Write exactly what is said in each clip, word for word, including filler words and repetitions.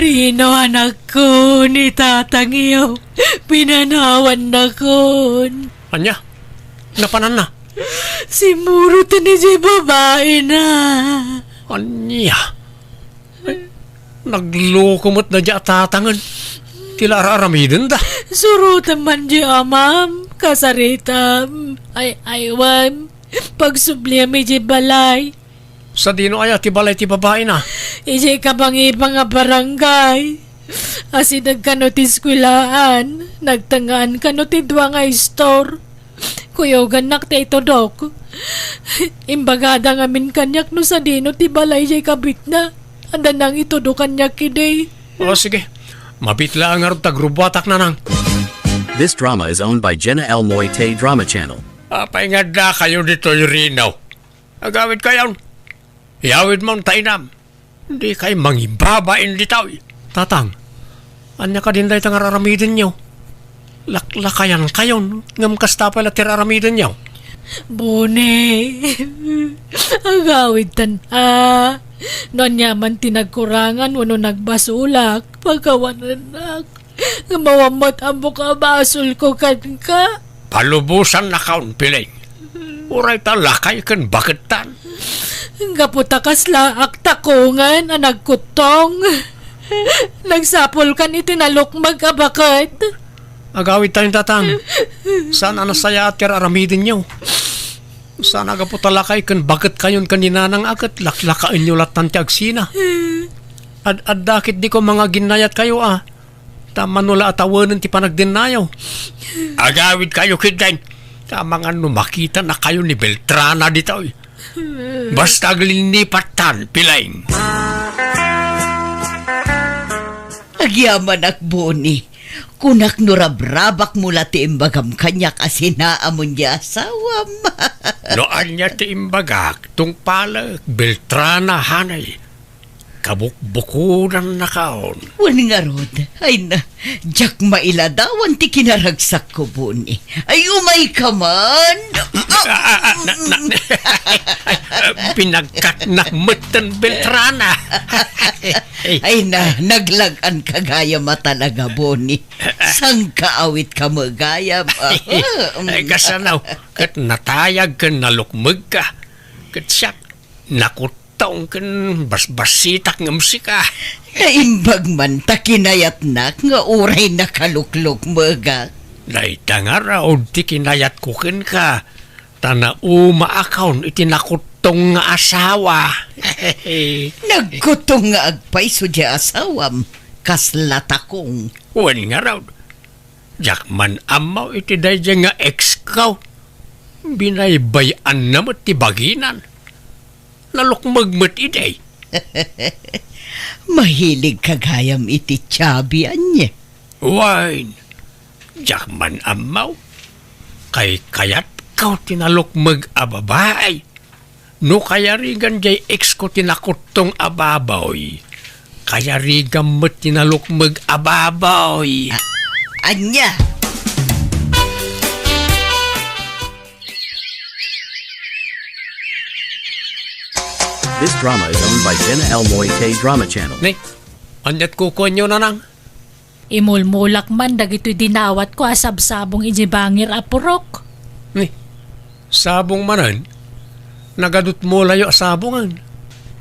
Rino, anakko, ni tatangyo, pinanawannakon. Ania? Napananna? Simmuroten idiay babaina. Ania? Ay, nagloko met daydiay a tatangen. Ti la ar-aramidenda. Surotem man diay amam, kasaritam, ay-aywem, pagsubliam idiay balay. Sadino aya ti balay ti babaina? Idiay kabangibang a barangay. Asideg kano ti eskuelaan, nagtengngaan kano ti dua nga istor. Kuyogannak ti itudok. Imbagada ngamin kaniak no sadino ti balay diay kabitna. Adda nangitudo kaniak idi. O, sige. Mabiit laeng ngarud ta agrubuatak, nanang. This drama is owned by Jenna Elmoy Tay Drama Channel. Apay nga addakayo ditoy, Rino? Agawidkayon. Iyawidmon ta inam. Dikay mangibabain ditoy. Tatang, ania kadin dayta nga ar-aramidenyo? Laklakayankayon, ngem kasta pay la ti ar-aramidenyo? Boni, agawidtan a. No aniaman ti nagkurangan wenno nagbasolak, pakawanennak. Ngem awan met ammok a basolko kenka. Palubosannakon, Piling. Uray ta lakay ken bakettan. Gapu ta kasla agtakongen a nagkuttong. Nagsapulkan iti nalukmeg a baket. Agawidtayon, tatang. Saan a nasayaat ti ar-aramidenyo. Saan a gapu ta lakay ken baketkayon ken ni nanang a ket laklakaenyo lattan ti agsina. Ad-adda ketdiko mangaginnayatkayo a. Ta mano la a tawenen ti panagdennayo. Agawidkayo ketdin. Ta amangan no makitanakayo ni Beltrana ditoy. Basta aglinnipattan, Piling. Agyamanak, Boni. Kunak no rabrabakmo la ti imbagam kaniak a sinaamon diay asawam. No ania ti imbagak, tungpalek, Beltrana, hanay. Kabukbukodannakon. Wen ngarud, ay na, diak mailadawan ti kinaragsakko, Boni. Ay, umayka man. Ah, ah, ah, na, na, pinagkatnak metten, Beltrana. Ay na, naglag-anka gayam a talaga, Boni. Sangkaawitka met gayam. Ay, kasano, ket natayag ken nalukmegka. Ket siak, nakut- tong ken basbasitak ngem sika. Naimbag man ta kinayatnak nga uray nakaluklukmegak. Dayta ngarud ti kinayatko kenka, ta naumaakon iti nakuttong nga asawa. Nagkuttong nga agpayso diay asawam, kasla takong. Wen ngarud, diak man ammo iti daydiay nga ex-ko. Binaybay-anna met ti baginan. Nalukmeg met idi. Mahiligka gayam iti chubby, ania? Wen, diak man ammo. Kaykayatko ti nalukmeg a babai. No kayarigan diay ex-ko ti nakuttong a baboy, kayarigam met ti nalukmeg a baboy. A-, ania? This drama is owned by Jenna Elmoy K Drama Channel. Ni, ania't kukuanyo, nanang? Imulmulak man dagitoy dinawatko a sabsabong idiay bangir a purok. Ni, sabong manen? Nagadutmo layo a sabongen.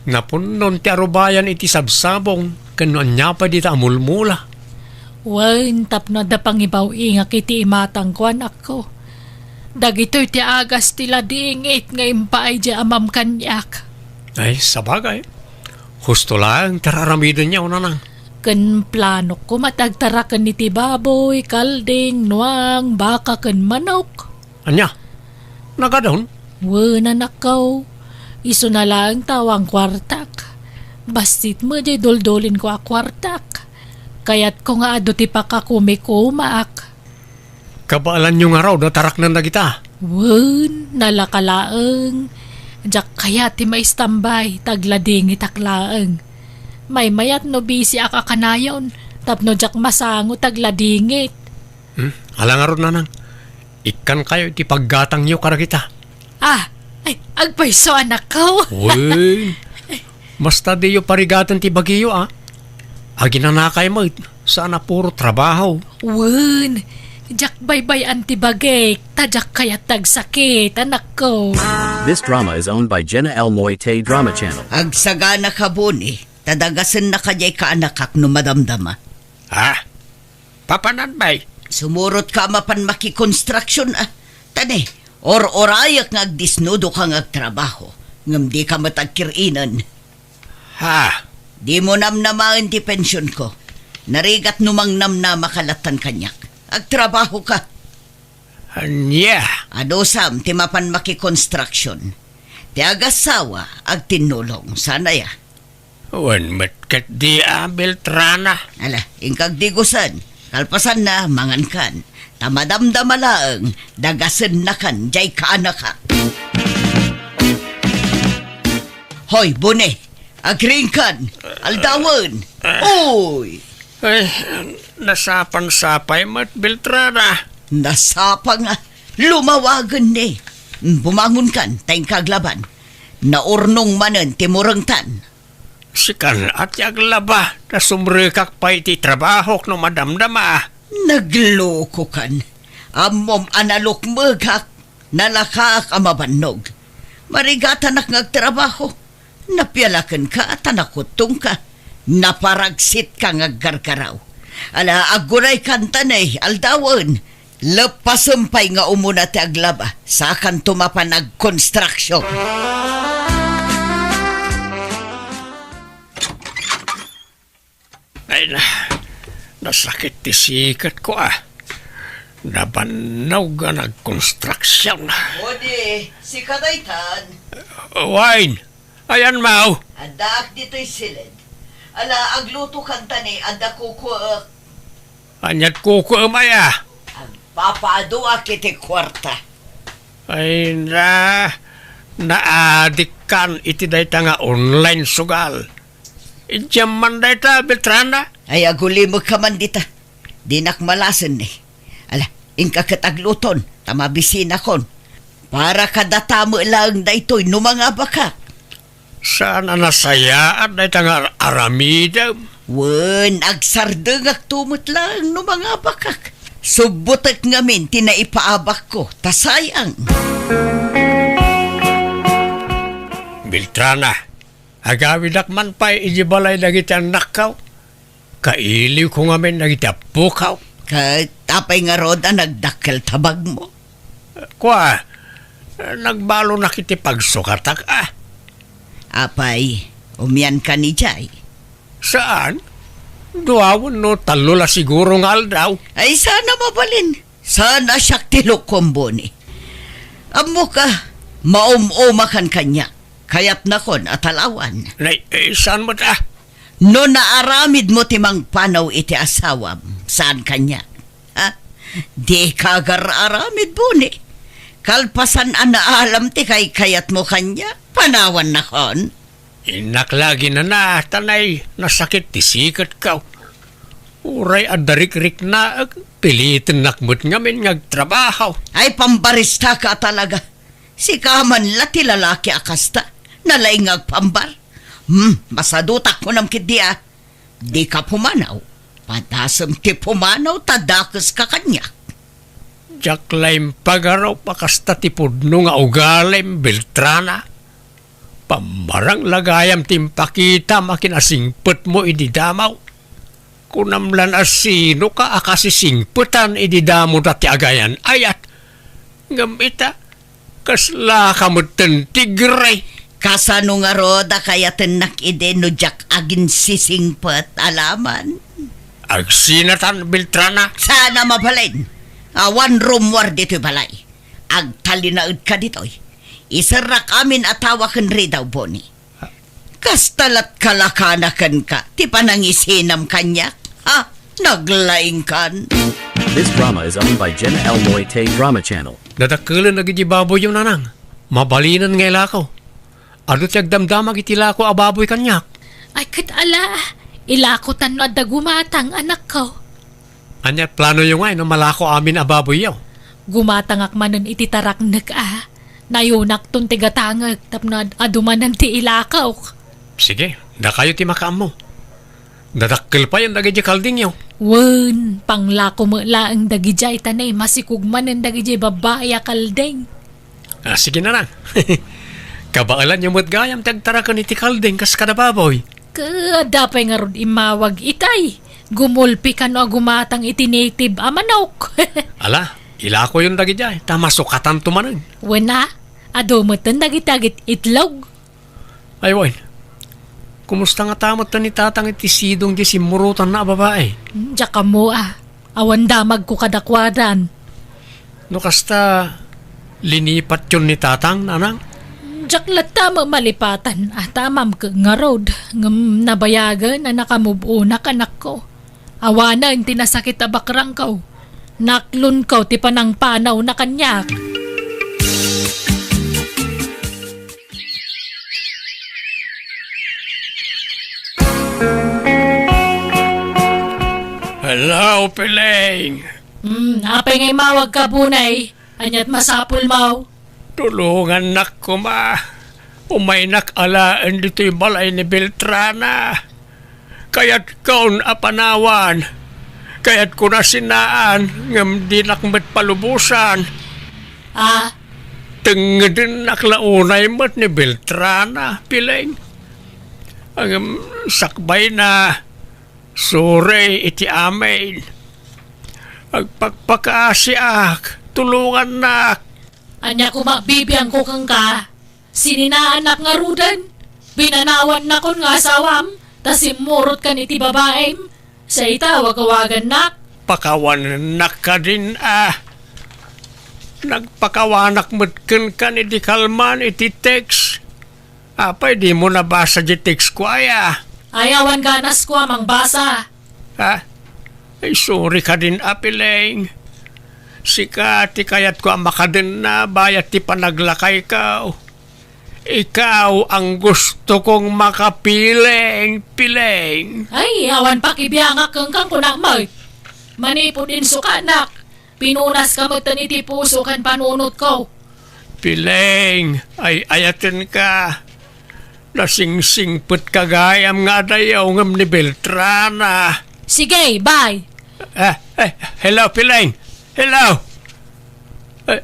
Napunnon ti arubayan iti sabsabong, ken no ania pay dita a mulmula. Wen, tapno adda pangibaw-ingak iti imatangko, anakko. Dagitoy ti agas ti ladingit nga impaay diay amam kaniak. Ay, sabagay. Husto laeng ti ar-aramidenyo, nanang. Ken planokko met agtaraken iti baboy, kalding, nuang, baka, ken manok. Ania? Nagadun? Wen, anakko. Isuna laeng ta awan kuartak. Bassit met diay duldulinko a kuartak. Kayatko nga adu ti pakakumikumaak. Kabaelanyo ngarud a taraknen dagita? Wen, nalaka laeng. Diak kayat ti maistambay, ta agladingitak laeng. Maymayat no bisiak a kanayon, tapno diak masango ta agladingit. Hmm? Ala ngarud, nanang. Ikkankayo iti paggatangyo kadagita. Ah, ay, agpayso, anakko. Wen, basta diyo parigaten ti bagiyo, a. Aginanakay met, saan a puro trabaho. Wen, diak baybay-an ti bagik, ta diak kayat ti agsakit, anakko. This drama is owned by Jenna L Moite Drama Channel. Agsagana ka, Boni, ta dagasennaka diay kaanakak no madamdama. Ha? Papanan, bay? Sumurot ka a mapan makikonstruksyon, a. Tani, or-orayek nga agdisnudo ka nga agtrabaho, ngem di ka met agkir-inen. Ha? Di mo namnamaen ti pension ko. Narigat no mangnamnama ka lattan kaniak. Agtrabaho ka. Ania? Adusam ti mapan makikonstruksyon. Ti agassawa, agtinnulong. Saan aya? Wen met ketdi a, Beltrana. Ala, inkag digusen. Kalpasanna, mangankan. Ta madamdama laeng, dagasennakan diay kaanakak. Hoy, Boni, agriingkan, aldawen. Uy! Ay, nasapangsapay met, Beltrana. Nasapa nga, lumawagen ni. Bumangonkan, ta inka aglaban. Naurnong manen ti murengtan. Sikan a ti aglaba, ta sumrekak pay iti trabahok no madamdama. Naglokokan. Ammom a nalukmegak, nalakaak a mabannog. Marigatanak nga agtrabaho. Napiala kenka ta nakuttongka. Naparagsitka nga aggargaraw. Ala, agguraykan ta ne, aldawen. Leppasem pay nga umuna ti aglaba, sakanto mapan agkonstruksyon. Ay na, nasakit ti siketko, a. Nabannog nga nagkonstruksyon. Odi, sika daytan. Wen, ayanmo? Addaak ditoy siled. Ala, aglutokan ta ne, adda kukuek. Ania't kukuem aya? Agpapaaduak iti kuarta. Ay na, naadikkan iti dayta nga online sugal. Idiam man dayta, Beltrana? Ay, agulimekka man dita. Dinak malasen ni. Ala, inka ket agluton, ta mabisinakon. Para kadata met laeng daytoy no mangabakak. Saan a nasayaat dayta nga aramidem? Wen, agsardengakto met laeng no mangabakak. Subbotek ngamin ti naipaabakko, ta sayang. Beltrana, agawidak man pay iti balay dagiti annakko. Kailiwko ngamin dagiti appokaw. Ket apay ngarud a nagdakkel ti abagmo? Kua, nagbalonak iti pagsukatak, a. Apay, umiankan idiay? Saan? Dua wenno tallo la siguro nga aldaw. Ay, saan a mabalin. Saan a siak ti lukom, Boni. Ammok a, maum-umakan kaniak. Kayatnakon a talawan. Nay, eh, saan met, a? No naaramidmo ti mangpanaw iti asawam, saan kaniak? Ha? Dika agar-aramid, Boni. Kalpasan a naalam ti kaykayatmo kaniak, panawannakon. Innak la aginana, ta nay, nasakit ti siketko. Uray adda rikriknaek, pilitennak met ngamin nga agtrabaho. Ay, pambaristaka a talaga. Sika man la ti lalaki a kasta. Nalaing nga agpambar. Hmm, masadutak kunam ketdi, a. Dika pumanaw. Padasem ti pumanaw ta dakeska kaniak. Diak la impagarup a kasta ti pudno nga ugalim, Beltrana. Pammarang la gayam ti impakitam a kinasingpetmo idi damo. Kunam lan a sinoka a kasisingpetan idi damo dati agayan-ayat. Ngem ita, kaslaka metten tigre. Kasano ngarud a kayatennak idi no diak aginsisingpet, alaman? Agsinatan, Beltrana. Saan a mabalin. Awan rummuar ditoy balay. Agtalinaedka ditoy. Iserrak amin a tawa ken ridaw, Boni. Kasta lat kalakana kenka ti panangisinam kaniak? Ha? Naglaingkan. This drama is owned by Jenna L Moite Drama Channel. Dadakkelen dagiti baboyyo, nanang. Mabalinen nga ilako. Adu ti agdamdamag iti lako a baboy kaniak. Ay, ket ala, ilakotan no adda gumatang, anakko. Ania planoyo ngay no malako amin a baboyyo? Gumatangak manen iti taraknek a. Nayonakton ti gatangek tapno ad-, adu manen ti ilakok. Sige, dakayo ti makaammo. Dadakkel payen dagidiay kaldingyo. Wen, panglako met laeng dagidiay ta naim a sikog manen dagidiay babbai a kalding. Ah, sige, nanang. Kabaelanyo met gayam ti agtaraken iti kalding kas kada baboy. Ket adda pay ngarud immawag itay. Gumulpi kano a gumatang iti native a manok. Ala, ilakoyon dagidiay, ta masukatanto manen. Wen a, adu metten dagiti agit-itlog. Ay, wen. Kumusta ngata metten ni Tatang iti sidong diay simmurotanna a babai? Diak ammo a. Awan damagko kadakuadan. No kasta, linipatyon ni Tatang, nanang? Diak latta malipatan a ta ammam ket ngarud, ngem nabayagen a nakamove-onak, anakko. Awanen ti nasakit a bakrangko. Naklonko ti panangpanawna kaniak. Hello, Piling. Hmm, apay nga immawagka, Bunay? Ania't masapulmo? Tulongannak koma. Umaynak alaen ditoy balay ni Beltrana. Kayatkon a panawan. Kayatko a sinaan, ngem dinak met palubosan. Ah? Tengngedennak la unay met ni Beltrana, Piling. Ngem sakbayna, sorry iti amin. Agpakpakaasiak, tulongannak. Ania koma bibiangko kenka? Sininaannak ngaruden? Binanawannakon nga asawam, ta simmurotkan iti babaim? Sa ita, awag-awagannak? Pakawanennak kadin a. Nagpakawanak met kenka ni Dikalman iti text. Apay dimo nabasa di textko aya? Ay, awan ganasko a mangbasa. Ha? Ay, sorry kadin a, Piling. Sika ti kayatko a makadenna bayat ti panaglakayko. Ikaw ang gusto kong makapiling, Piling. Ay, awan pakibiangak kenka, kunak met. Manipud insukanak, pinunaska met iti puso ken panunotko. Piling, ay-ayatenka. Nasingsingpetka gayam nga adayo ngem ni Beltrana. Sige, bye. Eh, eh, hello, Piling. Hello. Eh,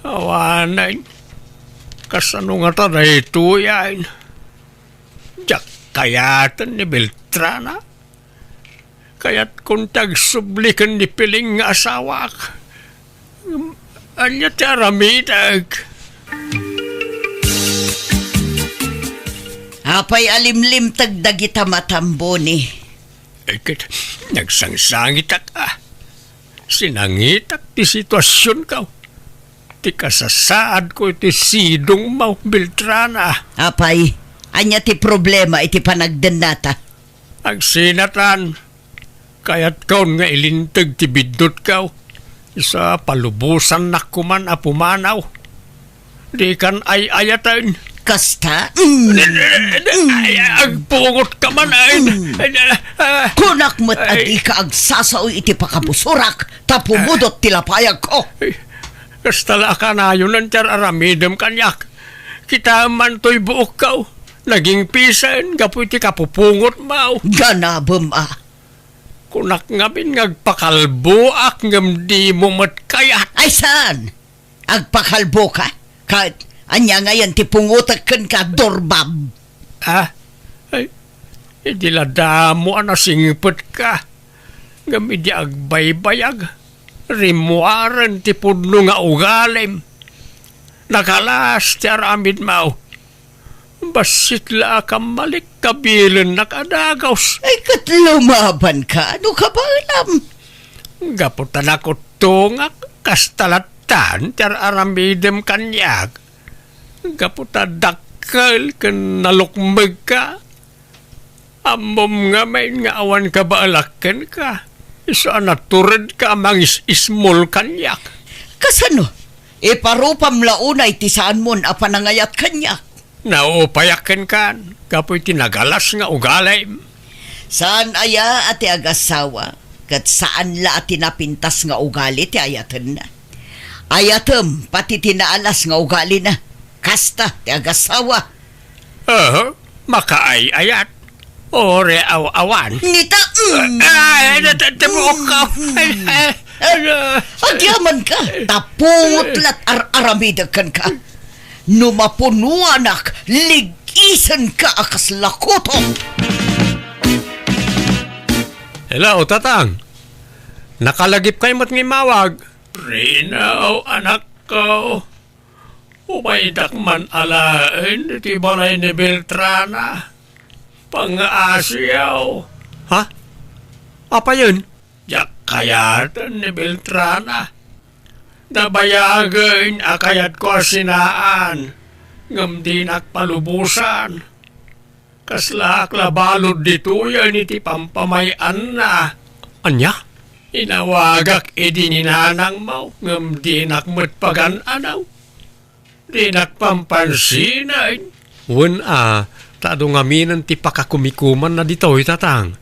awanen. Kasano ngata daytoy, ay? Diak kayaten ni Beltrana. Kayatkon ti agsubli ken ni Piling nga asawak. Ania ti aramidek? Apay a limlimteg dagita matam, Boni? Eh, ket nagsangsangitak a. Sinangitak ti situasionko. Ti kasasaadko iti sidongmo, Beltrana. Apay, ania ti problema iti panagdennata? Agsinatan, kayatkon nga ilinteg ti biddutko. Isu a palubosannak koman a pumanaw. Dikan ay-ayaten. Kasta? Mm. Ay, agpungotka man, ay. Mm. Ay, ah, Kunak met a ay. Dika agsasao iti pakabusurak, ta pumudot ti lapayagko. Ay, kasta la a kanayonan ti ar-aramidem kaniak. Kitaem man toy buokko. Nagingpisen gapu iti kapupungotmo. Ganabem a. Kunak ngamin nga agpakalboak ngem dimo met kayat. Ay, saan? Agpakalboka? Ket ania ngayen ti pungotek kenka, Dorbab? Ah? Ay, idi la damo a nasingpetka, ngem idi agbaybayag, rimmuaren ti pudno nga ugalim. Nakalas ti aramidmo. Bassit la a kammalik, kabilennak a dagus. Ay, ket lumabanka, no kabaelam? Gapu ta nakuttongak, kasta lattan ti ar-aramidem kaniak. Gapu ta dakkel ken nalukmegka. Ammom ngamin nga awan kabaelak kenka. Isu a naturedka a mangis-ismol kaniak. Kasano? Iparupam la unay ti saanmon a panangayat kaniak. Naupayak kenka gapu iti nagalas nga ugalim. Saan aya a ti agasawa, ket saan la a ti napintas nga ugali ti ayatenna? Ayatem pati ti naalas nga ugalina. Kasta ti agasawa. Aha, makaay-ayat. Ore aw-awan. Nita, mm. Ay, nata-, tabuok ka. Mm. Ay, ay, ano? Agyaman ka, ta pungot la't ar-aramidek kenka. No mapunuanak, lig-isenka a kasla kuto. Hello, Tatang. Nakalagipkay met nga immawag. Rino, anakko. Umaydak man alaen iti balay ni Beltrana. Pangaasiaw. Ha? Apayen? Diak kayaten ni Beltrana. Nabayagen a kayatko a sinaan, ngem dinak palubosan. Kaslaak la balud ditoyen iti pampamay-anna. Ania? Inawagak idi ni nanangmo, ngem dinak met pagan-anaw. Dinak pampansinen. Wen a, ta adu ngaminen ti pakakumikumanna ditoy, Tatang.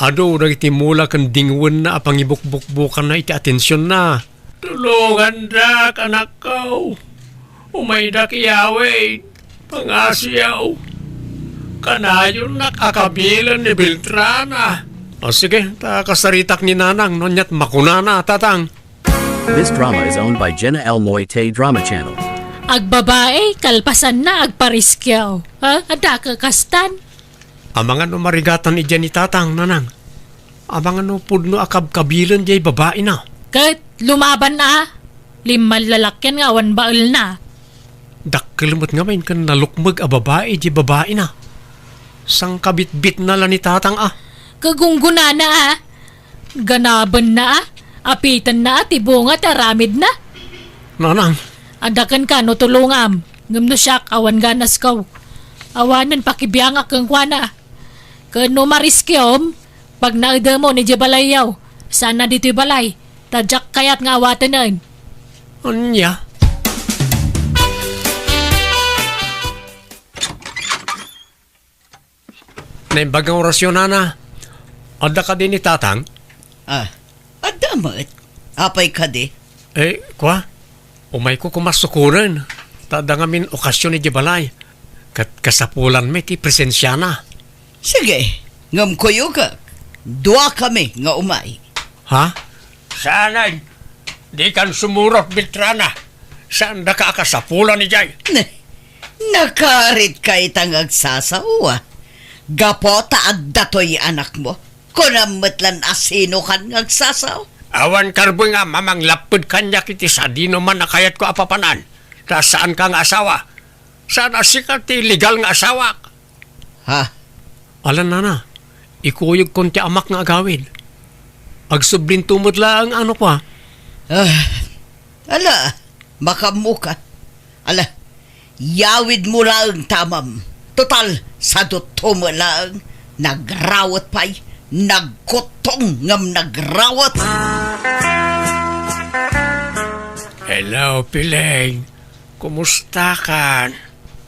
Adu dagiti mula ken dingwenna a pangibukbukbukanna iti atensionna. Tulongandak, anakko. Umaydak iyawid. Pangasiaw. Kanayonnak a kabilen ni Beltrana. O, sige, ta kasaritak ni Nanang no ania't makunana, Tatang. This drama is owned by Jenna L Moite Drama Channel. Agbabae, kalpasanna, agpariskiaw. Ha? Adda ka kastan? Amangan no marigatan idiay ni Tatang, Nanang. Amangan no pudno a kabkabilen diay babaina. Ket lumaban a, limmallalakyan nga awan baelna. Dakkel met ngamin ken nalukmeg a babai diay babaina. Sangkabitbitna la ni Tatang a. Kagunggunana a. Ganabenna a. Apitenna a ti bunga ti aramidna. Nanang. Adda kenka no tulongam. Ngem no siak, awan ganasko. Awanen pakibiangak kenkuana. Ken no mariskiom, pagnaedemon idiay balayyo. Saan a ditoy balay. Ta diak kayat nga awatenen. Ania? Naimbag nga orasyon, Nana. Adda kadi ni Tatang? Ah, adda met. Apay kadi? Eh, kua? Umayko koma sukonen. Ta adda ngamin okasyon idiay balay. Ket kasapulan met ti presensiana. Sige, ngem kuyogak. Duakami nga umay. Ha? Saanen, dikan sumurot, Beltrana. Saandaka a kasapulan idiay. Ne, nakaritka ita nga agsasawa. Gapu ta adda toy anakmo. Kunam met lan a sinokan nga agsasaw. Awan karboy nga mamanglapped kaniak iti sadinoman a kayatko a papanan. Ta saanka nga asawa. Saan a sika ti legal nga asawak. Ha? Ala, Nana, ikuyogkon ti amak nga agawid. Agsublinto met laeng, ano kua? Ah, ala, makaammoka. Ala, yawidmo laeng ta amam. Total, sadutto met laeng. Nagrawet pay, nagkuttong ngem nagrawet. Hello, Piling. Kumustakan?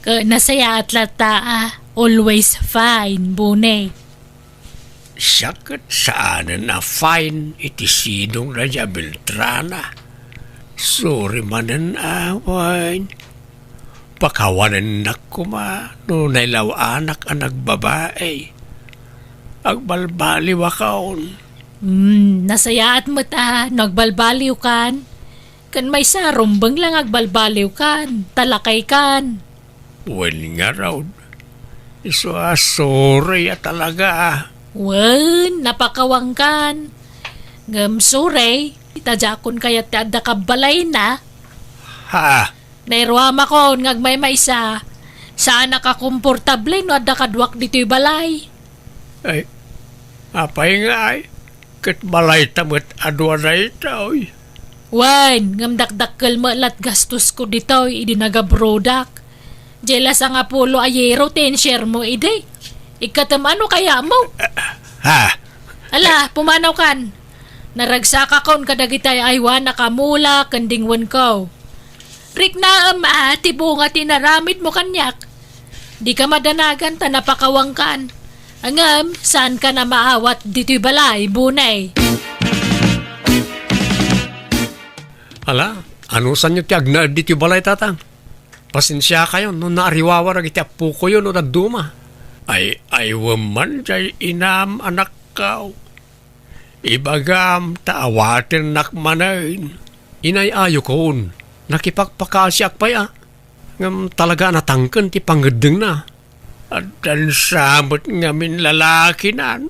Ka-, nasayaat latta a. Always fine, Bune. Siak ket saanen a fine iti sidongna diay a Beltrana. Sorry manen a, wen. Pakawanennak koma no nailaw-anak a nagbabai. Agbalbaliwakon. Hmm, nasayaat met a no agbalbaliwkan. Ken maysa, rumbeng la nga agbalbaliwkan, ta lakaykan. Wen ngarud, isu a sorry a talaga. Wen, napakawangkan. Ngem sorry, ta diakon kayat ti adda kabbalayna. Ha? Nairuamakon nga agmaymaysa, saanak a komportable no adda kaduak ditoy balay. Ay, apay ngay? Ket balayta met a dua daytoy. Wen, ngem dakdakkel met la't gastosko ditoy idi nagabrodak. Diay la sangapulo a euro ti insuremo idi. Ikkatem ano kayatmo? Ha? Ala, pumanawkan. Naragsakakon kadagiti ay-aywanak a mula ken dingwenko. Riknaem a ti bunga ti inaramidmo kaniak. Dika madanagan ta napakawangkan. Ngem, saankan a maawat ditoy balay, Bune. Ala, anusanyo ti agnaed ditoy balay, Tatang? Pasensiakayon no naariwawa dagiti appokoyo no dadduma. Ay-aywem man jay inam, anakko. Ibagam ta awatennak manen. Inay-ayokon, nakipakpakasiak pay a. Ngem talaga a natangken ti pangeddengna. Addan sa met ngamin lalakinan.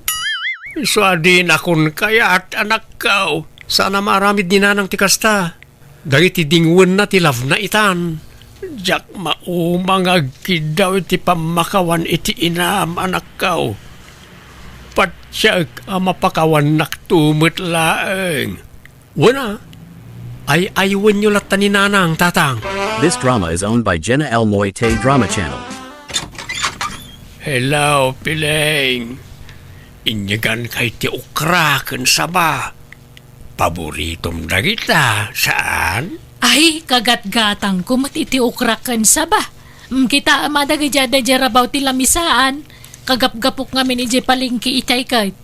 Isu a dinakon kayat, anakko. Saan a maaramid ni nanang ti kasta. Dagiti dingwenna ti labna itan. Diak mauma nga agkiddaw iti pammakawan iti inam, anakko. Patiek a mapakawannak to met laeng. Wen a, ay-aywenyo latta ni nanang, tatang. This drama is owned by Jenna L Moite Drama Channel. Hello, Piling. Inyeganka iti okra ken saba. Paboritom dagita, saan? Ay, kagatgatangko met iti okra ken saba. Mm, kitaem a dagiti adda diay rabaw ti lamisaan. Kagapgapok ngamin idiay palengke itay ket.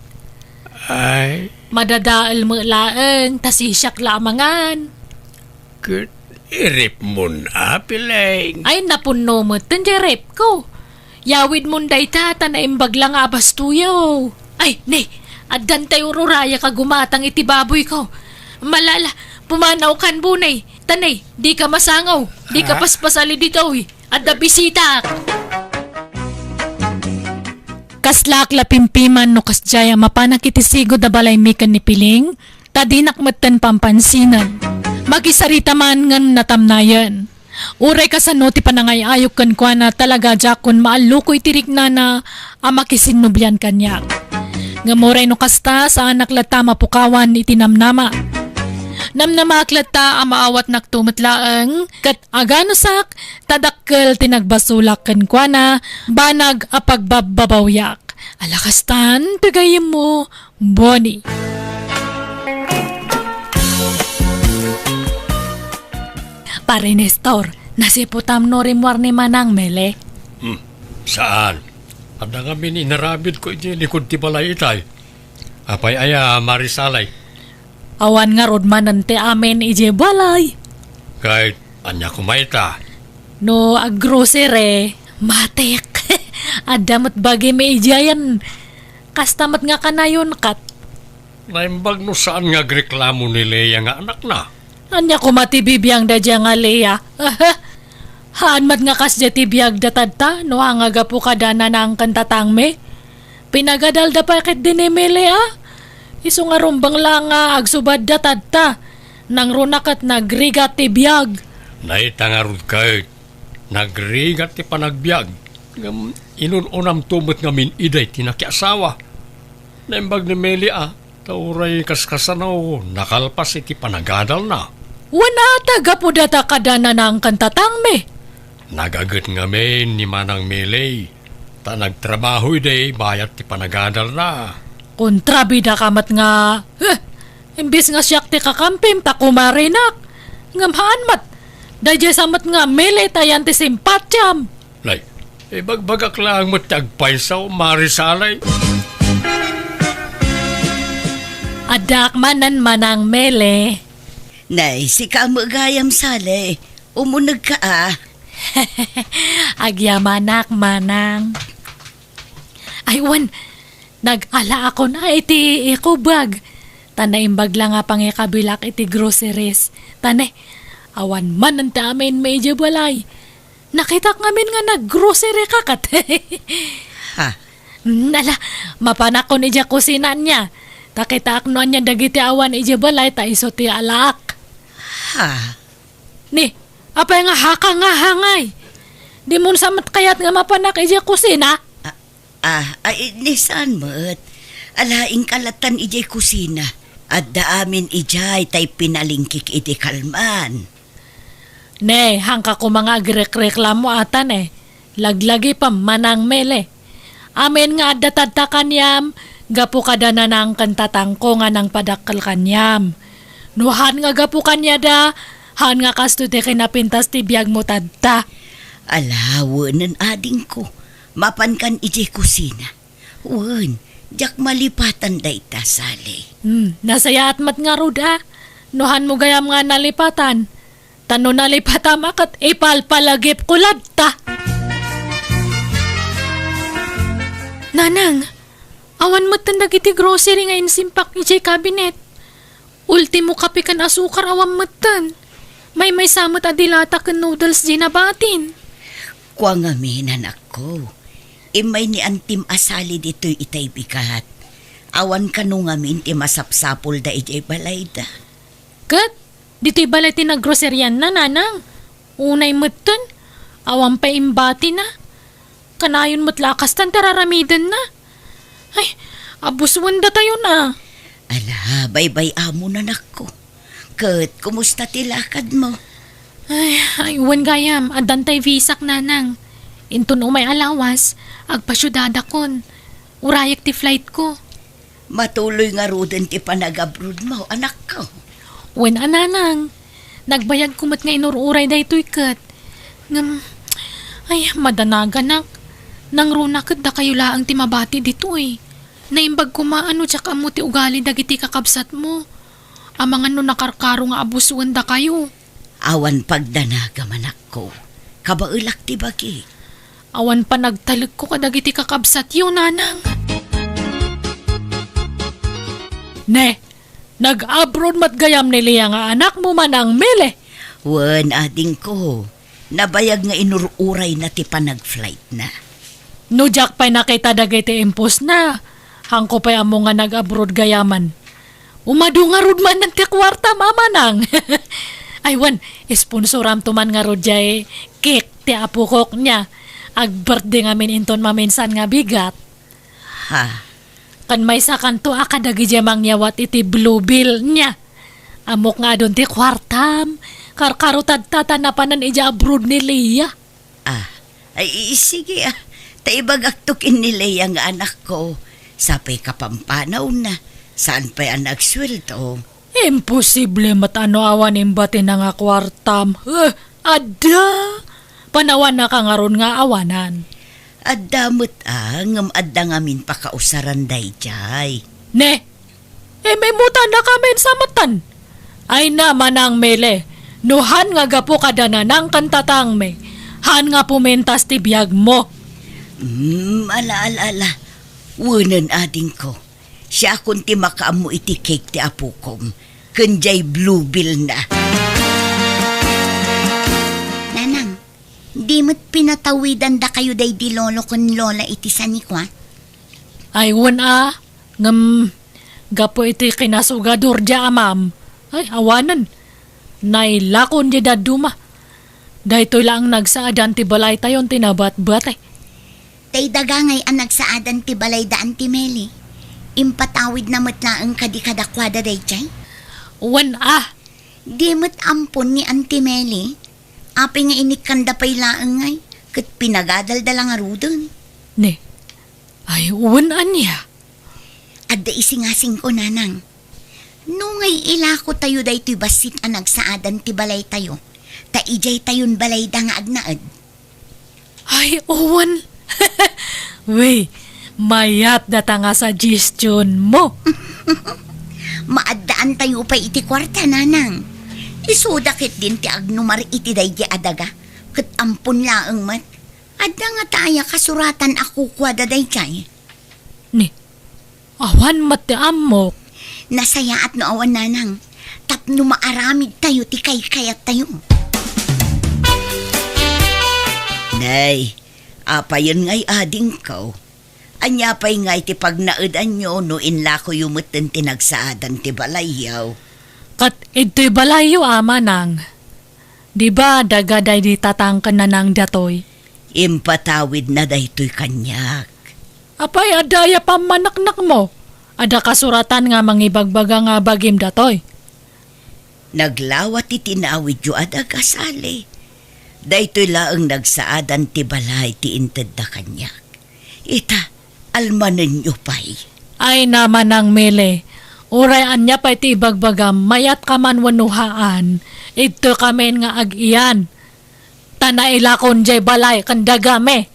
Ay. Madadael met laeng, ta sisiak la a mangan. Ket iripmon a, Piling. Ay, napunno met ten diay ripko. Yawidmon dayta, ta naimbag la nga abastoyo. Ay, ne, addan tay ururayak a gumatang iti baboyko. Malala, pumanawkan, Bunay. Ta ne, dika masangaw, dika Ah. paspasali ditoy. Adda bisitak. Kaslaak la pimpiman no kasdiay a mapanak iti sigud a balaymi ken ni Piling, ta dinak metten pampansinan. Makisarita man ngem natamnayen. Uray kasano ti panangay-ayok kenkuana, talaga diakon maalluko iti riknana a makisinnublian kaniak. Ngem uray no kasta, saanak latta mapukawan iti namnama. Namnamaak latta a maawatnakto met laeng, ket aganusak, ta dakkel ti nagbasolak kenkuana, banag a pagbabbabawiak. Ala kastan, ti gayyemmo, Bonnie. Pare Nestor, nasiputam no rimmuar ni Manang Mele? Hmm, saan? Adda ngamin inaramidko iti likud ti balay itay. Apay aya, Mari Salay? Awan ngarud manen ti amin idiay balay. Ket ania koma ita? No aggrocery, matik. Adda met bagim idiayen. Kasta met nga kanayon ket. Naimbag no saan nga agreklamo ni Lea nga anakna. Ania koma ti bibiangda dia nga Lea? Haan met nga kasdia ti biagda tatta, no haan nga gapu kada nanang ken tatangmi. Pinagadalda pay ketdi ni Mele a. Isu nga rumbeng la nga agsubadda tatta. Nangruna ket nagrigat ti biag. Dayta ngarud ket nagrigat ti panagbiag. Ngem inun-unamto met ngamin idiay ti nakiasawa. Naimbag ni Mele a, ta uray kaskasano, nakalpas iti panagadalna. Wen a, ta gapu data kada nanang ken tatangmi. Nagaget ngamin ni Manang Mele, ta nagtrabaho idi bayat ti panagadalna. Kontrabidaka met nga, eh, imbes nga siak ti kakampim ta kumarinak. Ngem haan met, daydiay sa met nga Mele ta yan ti simpatiam. Nay, ibagbagak laeng met ti agpayso, Mari Salay. Addaak manen, Manang Mele. Nay, sika met gayam, Salay. Umunegka a. Agyamanak, Manang. Ay, wen, nag-alaakon a iti eco bag. Ta naimbag la nga pangikabilak iti groceries. Ta ne, awan manen ti amin idiay balay. Nakitak ngamin nga naggrocery ka ket. Ha? Mm, ala, mapanakon idiay kusina ania. Ta kitaak no ania dagiti awan idiay balay ta isu ti alaak. Ha? Ni, apay nga haka nga hangay? Dimon sa met kayat nga mapanak idiay kusina? Ah, ah, ay, ni saan met? Ala, inka lattan idiay kusina. Adda amin idiay tay pinalingkik iti kalman. Ne, hangka koma nga agrekreklamo ata ne. Laglagi pa, Manang Mele. Amin nga adda tadta kaniam, gapu kada nanang ken tatangko nga nangpadakkel kaniam. No haan nga gapu kaniada, haan nga kastoy ti kinapintas ti biagmo tadta. Ala, wenen adingko, mapankan idiay kusina. Wen, diak malipatan dayta, Sally. Hmm, nasayaat met ngarud a. No haanmo gayam nga nalipatan, ta no nalipatam a ket ipalpalagipko latta. Nanang, awan metten dagiti grocery nga insimpak idiay cabinet. Ultimo kape ken asukar awan metten. Maymaysa met a dilata ken noodles diay nabatin. Kua ngamin, anakko. Immay ni Antim a sali ditoy itay bigat. Awan kano ngamin ti masapsapulda idiay balayda. Ket ditoy balay ti naggroserianna, nanang. Unay metten, awan pay imbatina. Kanayon met la a kastan ti raramidenna. Ay, abusuen datayon a. Ala, baybay-amon, anakko. Ket kumusta ti lakadmo? Ay, ay, wen gayam, addan tay visak, nanang. Inton umay a lawas, agpasiudadakon. Urayek ti flightko. Matuloy ngaruden ti panagabrodmo, anakko? Wen a, nanang. Nagbayagko met nga inur-uray daytoy ket. Ngem, ay, madanaganak. Nangruna ket dakayo laeng ti mabati ditoy. Naimbag koma a no diak ammo ti ugali dagiti kakabsatmo. Amangan no nakarkaro nga abusuen dakayo. Awan pagdanagam, anakko. Kabaelak ti bagi. Awan panagtalekko kadagiti kakabsatyo, nanang. Ne, nag-abroad met gayam ni Lea nga anakmo, Manang Mele? Wen, adingko. Nabayag nga inur-urayna ti panagflightna. No diak pay nakita dagiti impostna, haanko pay ammo nga nag-abroad gayaman. Umadu ngarud manen ti kuartam, manang. Ay, wen, sponsoramto man ngarud diay cake ti apokok nia. Ag-birthday ngamin inton maminsan nga bigat. Ha? Ken maysakanto a kadagiti mangyawat iti Bluebell nia. Ammok nga adun ti kuartam. Karkaro tatta ta napanan idiay abroad ni Lea. Ah, ay, i-, sige, ah. Ta ibagakto ken ni Lea nga anakko. Sapay kapampanawna. Saan pay a nagsueldo? Imposible met a no awan imbatina nga kuartam. Eh, adda. Panawannaka ngarud nga awanan. Adda met a, ngem adda ngamin pakausaran daydiay. Ne? Imimutannaka met sa metten. Ay na, Manang Mele, no han nga gapu kada nanang ken tatangmi, han nga pumintas ti biagmo. Mm, ala, ala, ala. Wenen, adingko. Siakon ti makaammo iti cake ti apokom, ken diay Bluebell na. Nanang, di met pinatawidandakayo daydi lolo ken lola iti sanikua? Ay, wen a, ngem gapu iti kinasugadur diay amam, ay, awanen. Nailakon diay dadduma. Daytoy laeng nagsaadan ti balaytayon ti nabatbati. Tay daga ngay a nagsaadan ti balayda, Auntie Meli. Impatawidna met laeng kadi kadakuada daydiay? Wen a. Di met ampon ni Auntie Meli. Apay nga inikkanda pay laeng ngay, ket pinagadalda la ngaruden. Ne. Ay, wen ania? Adda isingasingko, Nanang. No ngay ilakotayo daytoy bassit a nagsaadan ti balaytayo, ta idiaytayon balayda nga agnaed. Ay, wen. Wey, mayat data nga suggestion mo. Maaddaantayo pay iti kuarta, Nanang. Isuda ketdin ti agnumar iti daydi a daga, ket ampon laeng met. Adda ngata aya kasuratan a kukuada daydiay? Ni, awan met ti ammok. Nasayaat no awan, Nanang, tapno maaramidtayo ti kaykayattayo. Nay, apayen ngay adingko? Ania pay ngay ti pagnaedanyo no inlakoyo metten ti nagsaadan ti balayyo? Ket idtoy balayyo, Ama, Nang. Di ba, daga daydi tatang ken nanang datoy? Impatawidna daytoy kaniak. Apay, adda aya pammaneknekmo? Adda kasuratan nga mangibagbaga nga bagim datoy? Naglawa ti tinawidyo a daga, Sally. Daytoy laeng nagsaadan ti balay ti intedda kaniak. Ita, almanenyo pay. Ay na, Manang Mele, uray ania pay ti ibagbagam, mayat ka man wenno haan, idtoy kamin nga ag-iyan. Ta nailakon jay balay ken dagami.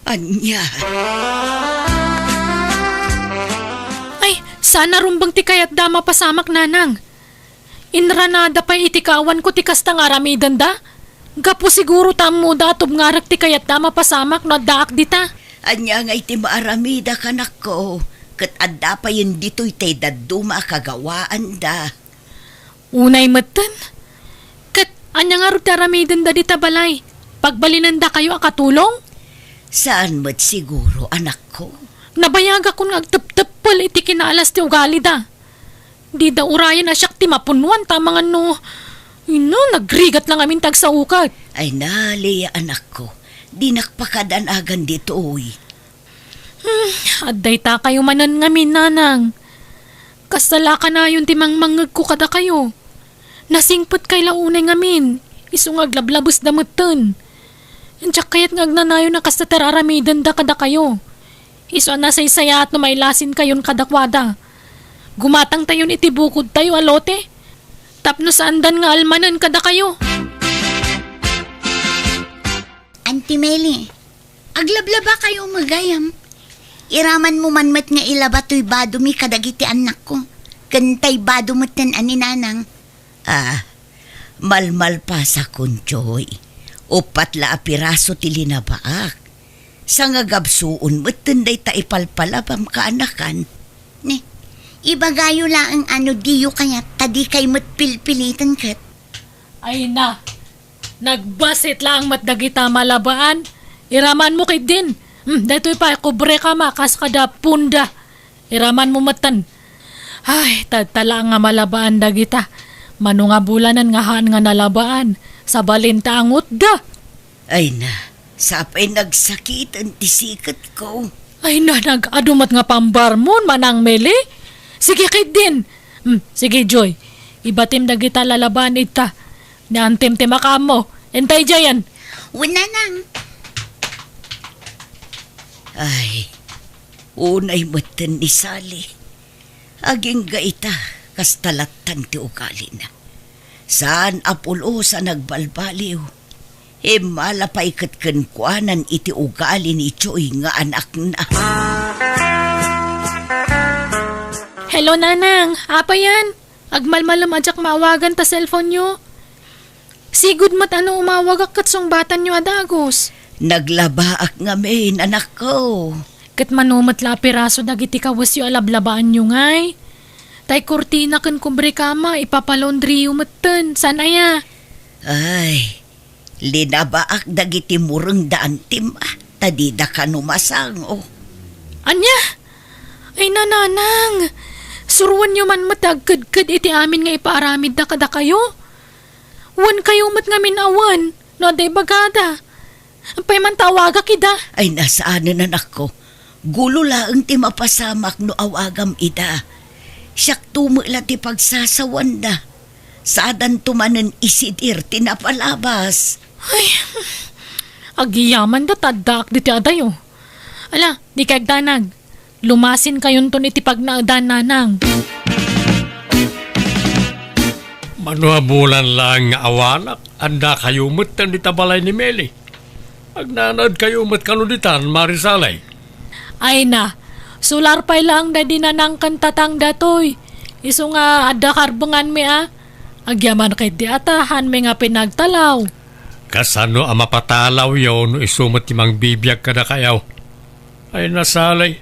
Ania? Ay, saan a rumbeng ti kayatda a mapasamak, Nanang. Inranada pay iti kaawanko ti kasta nga aramidenda. Gapu siguro ta ammoda a tubngarek ti kayatda a mapasamak no addaak dita. Ania ngay ti maaramidek, anakko? Ket adda payen ditoy tay dadduma a kagawaanda. Unay metten? Ket ania ngarud ti aramidenda dita balay? Pagbalinendakayo a katulong? Saan met siguro, anakko. Nabayagakon nga agtepteppel iti kinaalas ti ugalida. Dida urayen a siak ti mapunnuan ta amangan no, ino, nagrigat lang amin ti agsaukat. Ay na, Lea, anakko, dinak pakadanagan ditoy. Hmm, adda itakayo manen ngamin, nanang. Kasta la kanayon ti mangmangngegko kadakayo. Nasingpetkay la unay ngamin, isu nga aglablabesda metten. Diak kayat nga agnanayon a kasta ti ar-aramidenda kadakayo. Isu a nasaysayaat no mailasinkayon kadakuada. Gumatangtayon iti bukodtayo a lote, tapno saandan nga almanen kadakayo. Auntie Meli, aglablabakayo gayam. Iramanmo man met nga ilaba toy badomi kadagiti annakko, ken tay bado metten a ni Nanang. Ah, malmalpasakon, Joy. Uppat la a piraso ti linabaak. Sangagabsuon metten dayta ipalpalabam, kaanakan. Ne, ibagayo laeng a no diyo kayat, ta dikay met pilpiliten ket. Ay na, nagbasit laeng met dagita malabaan. Iramanmo ketdin. Hmm, daytoy pay, kubreka ma, kas kada punda. Iramanmo metten. Ay, tadta laeng nga malabaan dagita. Mano nga bulanen nga haan nga nalabaan, sabalin ta angutda. Ay na, sapay nagsakiten ti siketko. Ay na, nag-adu met nga pambarmon, Manang Meli. Sige ketdin. Hmm, sige, Joy. Ibatim dagita lalabaan ita. Ni Antem ti makaammo. Entay diayen. Wen, Nanang. Ay, unay metten ni Sally. Agingga ita, kasta lattan ti ugalina. Saan a pulos a nagbalbaliw. Immala pay ket kenkuanan iti ugali ni Joy nga anakna. Hello, Nanang. Apayan? Agmalmalem a diak maawagan ta cellphone-yo. Sigud met a no umawagak ket sungbatanyo a dagus. Naglabaak ngamin, anakko. Ket mano met la a piraso dagiti kawesyo a lablabaanyo ngay? Tay kurtina ken kubrekama, ipapalaundriyo metten, saan aya? Ay, linabaak dagiti mureng da Antem, ah, ta dida kano masango. Ania? Ay, nanang, suroenyo man met ti agkedked iti amin nga ipaaramidda kadakayo. Wen kayo met ngamin a wen, no adda ibagada. Apay man ta awagak ida? Ay, nasaanen, anakko. Gulo laeng ti mapasamak no awagam ida. Siakto met la ti pagsasawanda. Saadanto manen isidir ti napalabas. Ay, agyamanda ta addaak ditoy adayo. Ala, dikay agdanag. Lumasinkayonton iti pagnaedan, nanang. Mano a bulan laeng nga awanak, addakayo metten dita balay ni Meli. Agnanaedkayo met kano ditan, Mari Sally? Ay na, sular pay laeng daydi nanang ken tatang datoy. Isu nga adda karbenganmi a. Agyaman ketdi a ta haanmi nga pinagtalaw. Kasano a mapatalawyo no isu met ti mangbibiag kadakayo? Ay na, Sally,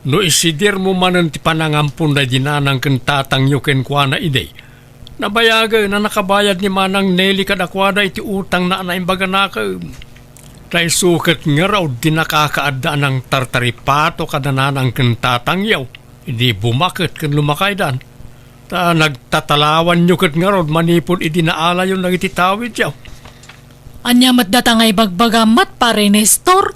no isidirmo manen ti panangampon daydi nanang ken tatangyo kenkuana idi, nabayagen a nakabayad ni Manang Nelly kadakuada iti utangna a naimbaganakem. Ta isu ket ngarud ti nakakaadda a nangtartaripato kada nanang ken tatangyo idi bumaket ken lumakaydan. Ta nagtatalawanyo ket ngarud manipud idi naalayon dagiti tawidyo. Ania met data nga ibagbagam met, Pare Nestor?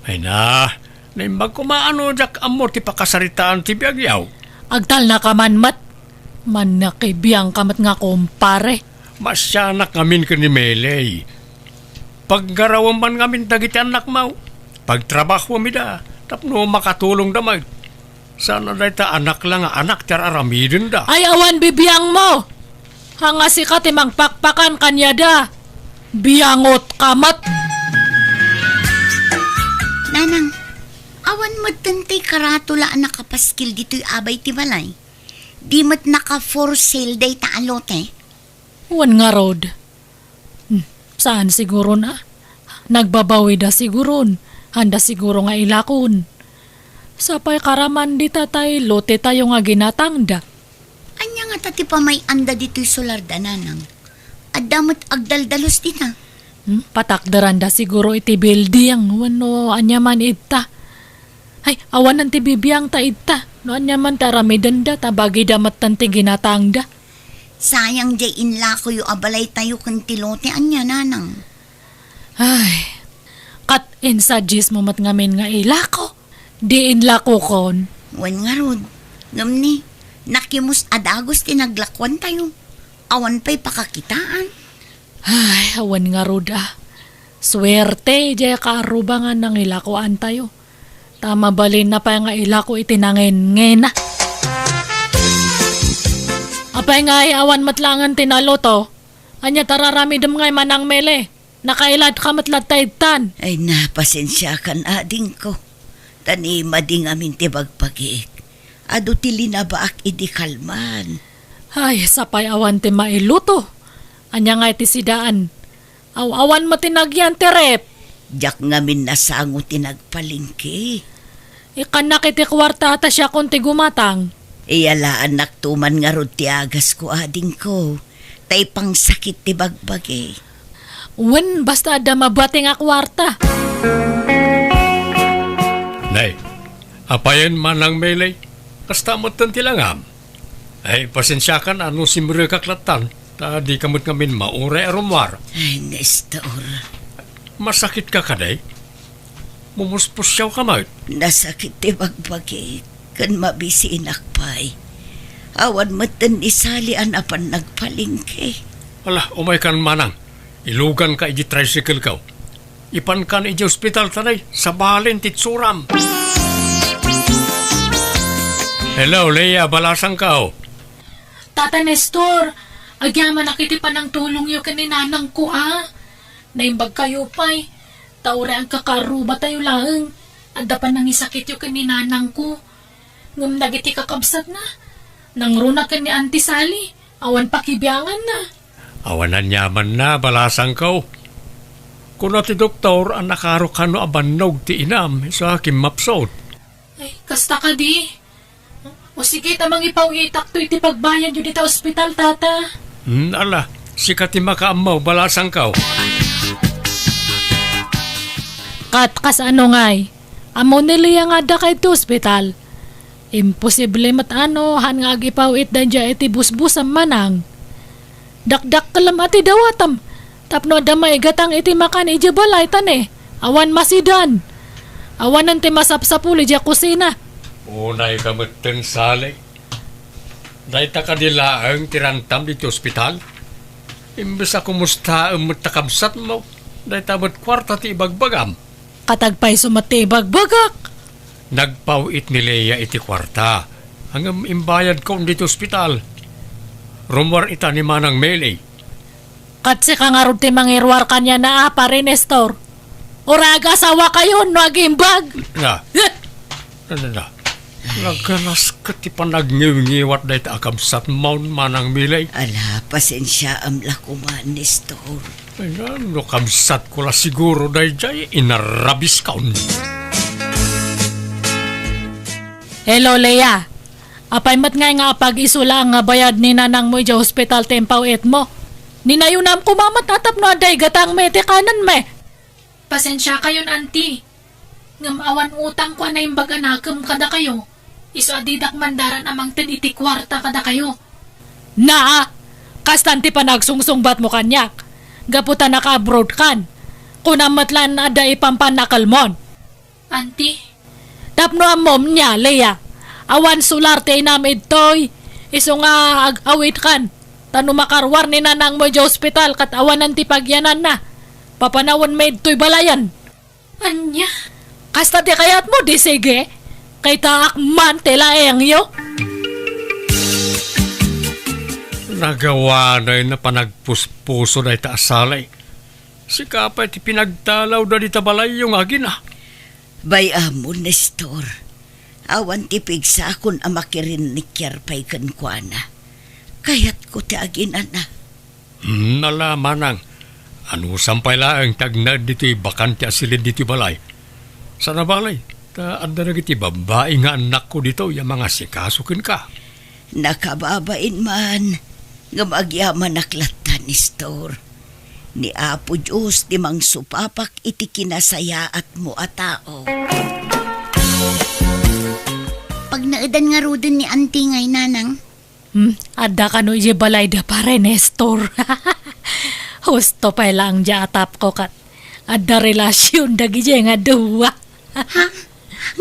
Ay na, naimbag koma a no diak ammo ti pakasaritaan ti biagyo. Agtalnaka man met. Mannakibiangka met nga kumpare. Masianak ngamin ken ni Meley. Paggarawem man ngamin dagiti annakmo. Pagtrabahom ida tapno makatulongda met. Saan a dayta anak la nga anak ti ar-aramidenda. Ay, awan bibiangmo! Haan nga sika ti mangpakpakan kaniada. Biangotka met! Nanang, awan metten ti karatula a nakapaskil ditoy abay ti balay. Di met naka-for sale dayta a lote? Wen ngarud. Hmm, saan siguron a? Nagbabawida siguron. Anda siguro nga ilakon. Sapay karaman dita tay lotetayo nga ginatangda. Ania ngata ti pamay-anda ditoy solarda, nanang? Adda met agdaldalus dita. Hmm, patakderanda siguro iti building wenno ania man ita. Ay, awanen ti bibiangta ita. No ania man ti aramidenda, ta bagida metten ti ginatangda. Sayang diay inlakoyo a balaytayo ken ti lote, ania, nanang? Ay, ket insuggest mo met ngamin nga ilako. Di inlakokon. Wen ngarud, ngem ni, nakimus a dagus ti naglakuantayo. Awan pay pakakitaan. Ay, awan ngarud a. Suerte, diay kaarruba nga nangilakoantayo. Ta mabalinna pay nga ilako iti nangennena. Apay nga ay awan met laengen ti naloto? Ania ti ar-aramidem ngay, Manang Mele? Nakailadka met latta ittan. Ay, napasensiakan, adingko. Ta ni madi ngamin ti bagbagik. Adu ti linabaak idi kalman. Ay, sapay awan ti mailuto. Ania ngay ti sidaan? Aw-awan met ti nagyan ti ref. Diak ngamin nasango ti nagpalengke. Ikkannak iti kuarta ta siakon ti gumatang. Iyalaannakto man ngarud ti agasko, adingko, ta ipangsakit ti bagbagi. Wen, basta adda mabati nga kuarta. Nay, apayen, Manang Mele, kasta metten ti langam. Ay, pasensiakan a no simrekak lattan, ta dika met ngamin mauray a rummuar. Ay, Nestor. Masakitka kadi? Mumuspusiawka met? Nasakit ti bagbagik, ken mabisinak pay. Awan metten ni Sally a napan nagpalengke. Ala, umaykan, Manang. Iluganka iti tricycle-ko. Ipankan iti ospital ta nay, sabalen ti itsuram. Hello, Leia, balasangko. Tata Nestor, agyamanak iti panangtulongyo ken ni nanangko a. Naimbagkayo pay, ta uray agkakaarrubatayo laeng, adda panangisakityo ken ni nanangko. Ngem dagiti kakabsatna, nangruna ken ni Auntie Sally, awan pakibianganna. Awan aniamanna, balasangko. Kuna ti doktor a nakaro kano a bannog ti inam, isu a kimmapsut. Ay, kasta kadi? O sige, ta mangipaw-itakto iti pagbayadyo dita ospital, Tata. Hmm, ala, sika ti makaammo, balasangko. Kat kasano ngay? Ammo ni Leia nga addaka iti ospital. Imposible met a no, han nga agipaw-it daydiay iti busbusam, Manang. Dakdakkelem a ti dawatam, tapno adda maigatang iti makan idiay balay ta ne, awan masidan. Awanen ti masapsapul idiay kusina. Unayka metten, Sally. Dayta kadi laeng ti rantam ditoy ospital? Imbes a kumustaem met ta kabsatmo, dayta met kuarta ti ibagbagam. Katagpayso met ti ibagbagak. Nagpaw-it ni Leia iti kuarta. Ngem imbayadkon ditoy ospital. Rummuar ita ni Manang Mele. Ket sika ngarud ti mangiruar kaniana, Pare Nestor. Uray agasawakayon no agimbag. Na. Na, na, na. Naganas ket ti panagngewngewat dayta a kabsatmon, Manang Mele. Ala, pasensiaam la koma, Nestor. Ay, no kabsatko la siguro daydiay, inarabiskon. Hello, Leia. Apay met ngay nga apag-isu laeng nga bayad ni nanangmo idiay ospital ti impaw-itmo? Ninayunam koma met a tapno adda igatangmi iti kanenmi. Pasensiakayon, Auntie. Ngem awan utangko a naimbag a nakem kadakayo, isu a didak mandaran a mangted iti kuarta kadakayo. Naa, kastan ti panagsungsungbatmo kaniak, gapu ta naka-abroad kan. Kunam met laeng adda ipampannakelmon. Auntie. Tapno ammom nia, Leia, awan solar ti inam idtoy, isu nga ag-awid kan. Ta no makaruar ni nanangmo idiay ospital ket awanen ti pagyananna, papanawenmi idtoy balayen. Ania? Kasta ti kayatmo, di sige. Kaytaak man ti laengyo. Nagawanay na panagpuspuso dayta a Sally. Sika pay ti pinagtalawda dita balayyo nga agina. Bay-am, Nestor. Awan ti pigsakon a makirinnikiar pay kenkuana. Kayatko ti aginana. Hmm, ala, Manang. Anusam pay laeng ti agnaed ditoy bakante a silin ditoy balay. Saan a balay, ta adda dagiti babbai nga annakko ditoy a mangasikaso kenka. Nakababain man, ngem agyamanak latta, Nestor. Ni Apo Dios ti mangsupapak iti kinasayaatmo a tao. Pagnaedan ngaruden ni Auntie ngay, Nanang? Hmm, adda kano idiay balayda, Pare Nestor? Husto pay laeng diay atapko ket adda relasion dagidiay nga dua. Ha?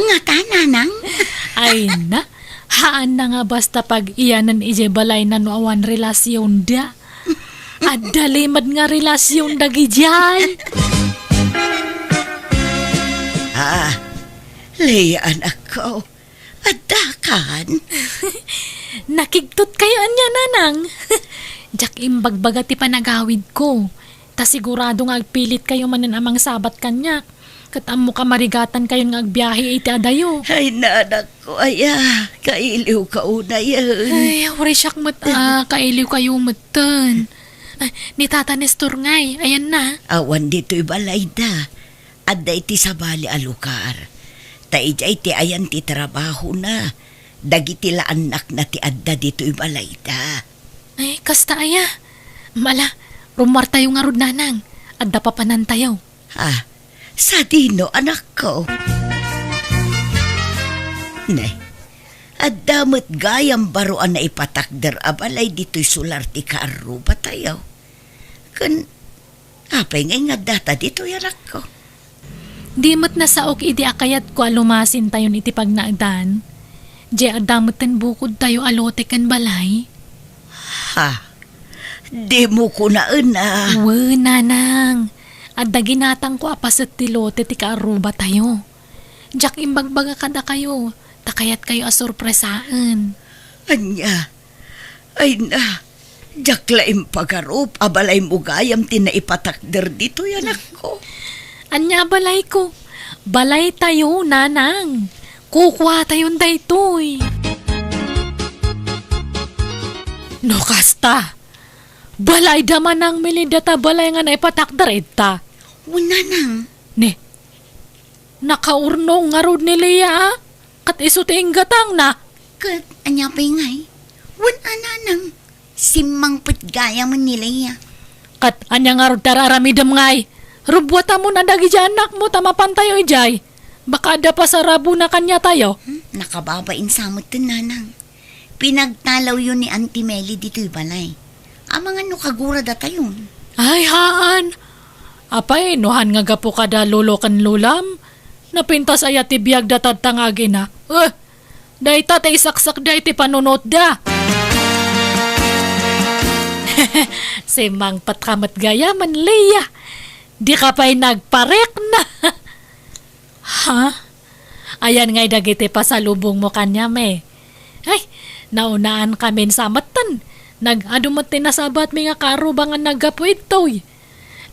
Ngata, Nanang? Ay na, haan na nga basta pag-iyanan idiay balayna no awan relasionda. Adda limed nga relasion dagidiay. Ah, Leia, anakko, addakan? Nakigtot kayo ania, Nanang? Diak imbagbaga ti panagawidko. Ta sigurado nga agpilit kayo manen a mangsabat kaniak. Ket ammo kamarigatan kayon nga agbiahe iti adayo. Ay, nanakko, aya, kailiw ka unayen. Ay, uray siak met a kailiw kayo metten. Ay, ni Tata Nestor ngay, ayanna? Awan ditoy balayda. Adda iti sabali a lugar. Ta idiay ti ayan ti trabahona. Dagiti la annakna ti adda ditoy balayda. Ay, kasta aya. Mala, rummuartayo ngarud, Nanang. Adda papanantayo. Ha? Sadino, anakko? Ne, adda met gayam baro a naipatakder a balay ditoy sular ti kaarrubatayo. Ken apay nga ingaddata ditoy, anakko? Di met nasaok idi a kayatko a lumasintayon iti pagnaedan. Diay adda metten bukodtayo a lote ken balay. Ha? Dimo kunaen a? Wen, Nanang. Adda ginatangko a paset ti lote ti kaarrubatayo. Diak imbagbaga kadakayo, ta kayatkayo a sorpresaen. Ania? Ay na, diak la impagarup a balaymo gayam ti naipatakder ditoy, anakko. Ania a balayko? Balaytayo, Nanang. Kukuatayon daytoy. No kasta, balayda man a Melinda ta balay nga naipatakder ita. Wen, Nanang. Ne, nakaurnong ngarud ni Leia, a? Ket isu ti inggatangna. Ket ania pay ngay? Wen a, Nanang, simmangpet gayam ni Leia. Ket ania ngarud ti ar-aramidem ngay? Rubbuatamon a dagiti annakmo ta mapantayo idiay. Baka adda pasarabona kaniatayo. Hmm, nakababain sa metten, Nanang. Pinagtalawyo ni Auntie Meli ditoy balay. Amangan no kaguradatayon. Ay, haan. Apay, no han nga gapu kada lolo ken lolam, napintas aya ti biagda tatta nga agina? Eh, dayta ti isaksakda iti panunotda. Simmangpet ka met gayam, Leia. Di ka pay nagparikna. Ha? Ayan ngay dagiti pasalubongmo kaniam, eh. Ay, naunaankamin sa metten. Nag-adu met ti nasabatmi nga kaarruba nga naggapu ditoy.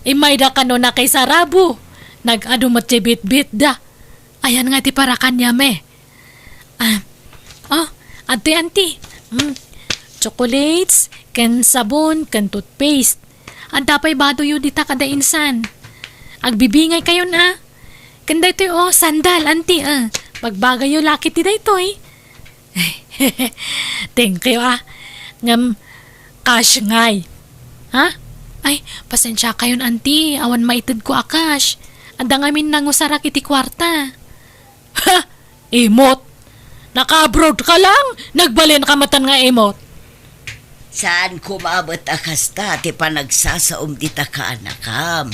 Immayda kano nakisarabo. Nag-adu met ti bitbitda. Ayan nga ti para kaniam, eh. Ah, oh, adtoy, Auntie. Mm. Chocolates, ken sabon, ken toothpaste. Adda pay badoyo dita kada insan. Agbibingay kayon, a. Ken daytoy, oh, sandal, Auntie, a. Bagbagayyo la ket ti daytoy. Thank you, a. Ngem, cash ngay. Ha? Ay, pasensia kayon, Auntie. Awan maitedko a cash. Adda ngamin nangusarak iti kuarta. Ha? Imot? Naka-abroad ka lang? Nagbalin ka metten nga imot? Saan koma met a kasta ti panagsasaom dita kaanakam.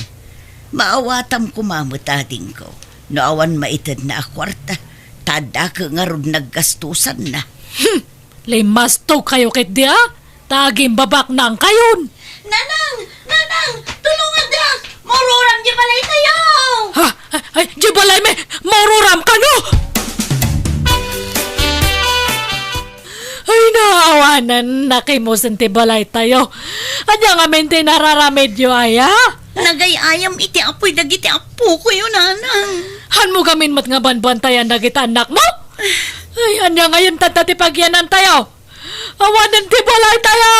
Maawatam koma met, adingko, no awan maitedna a kuarta, ta adda ket ngarud naggastusanna. Hmm! Limastog kayo ketdi, a? Ta agimbabaknang kayon! Nanang! Nanang! Tulongandak! Maururam di balay tayo! Ha? Ay, di balay mi! Maururam kano! Ay, naawanan, nakimusen ti balay tayo. Ania ngamin ti nararamidyo aya? Nagay-ayam iti apuy dagiti apo ko yo, Nanang. Hanmo gamin met nga banbantayan dagiti annakmo? Ay, ania ngayon tatta ti pagiyanan tayo? Awanen ti balay tayo!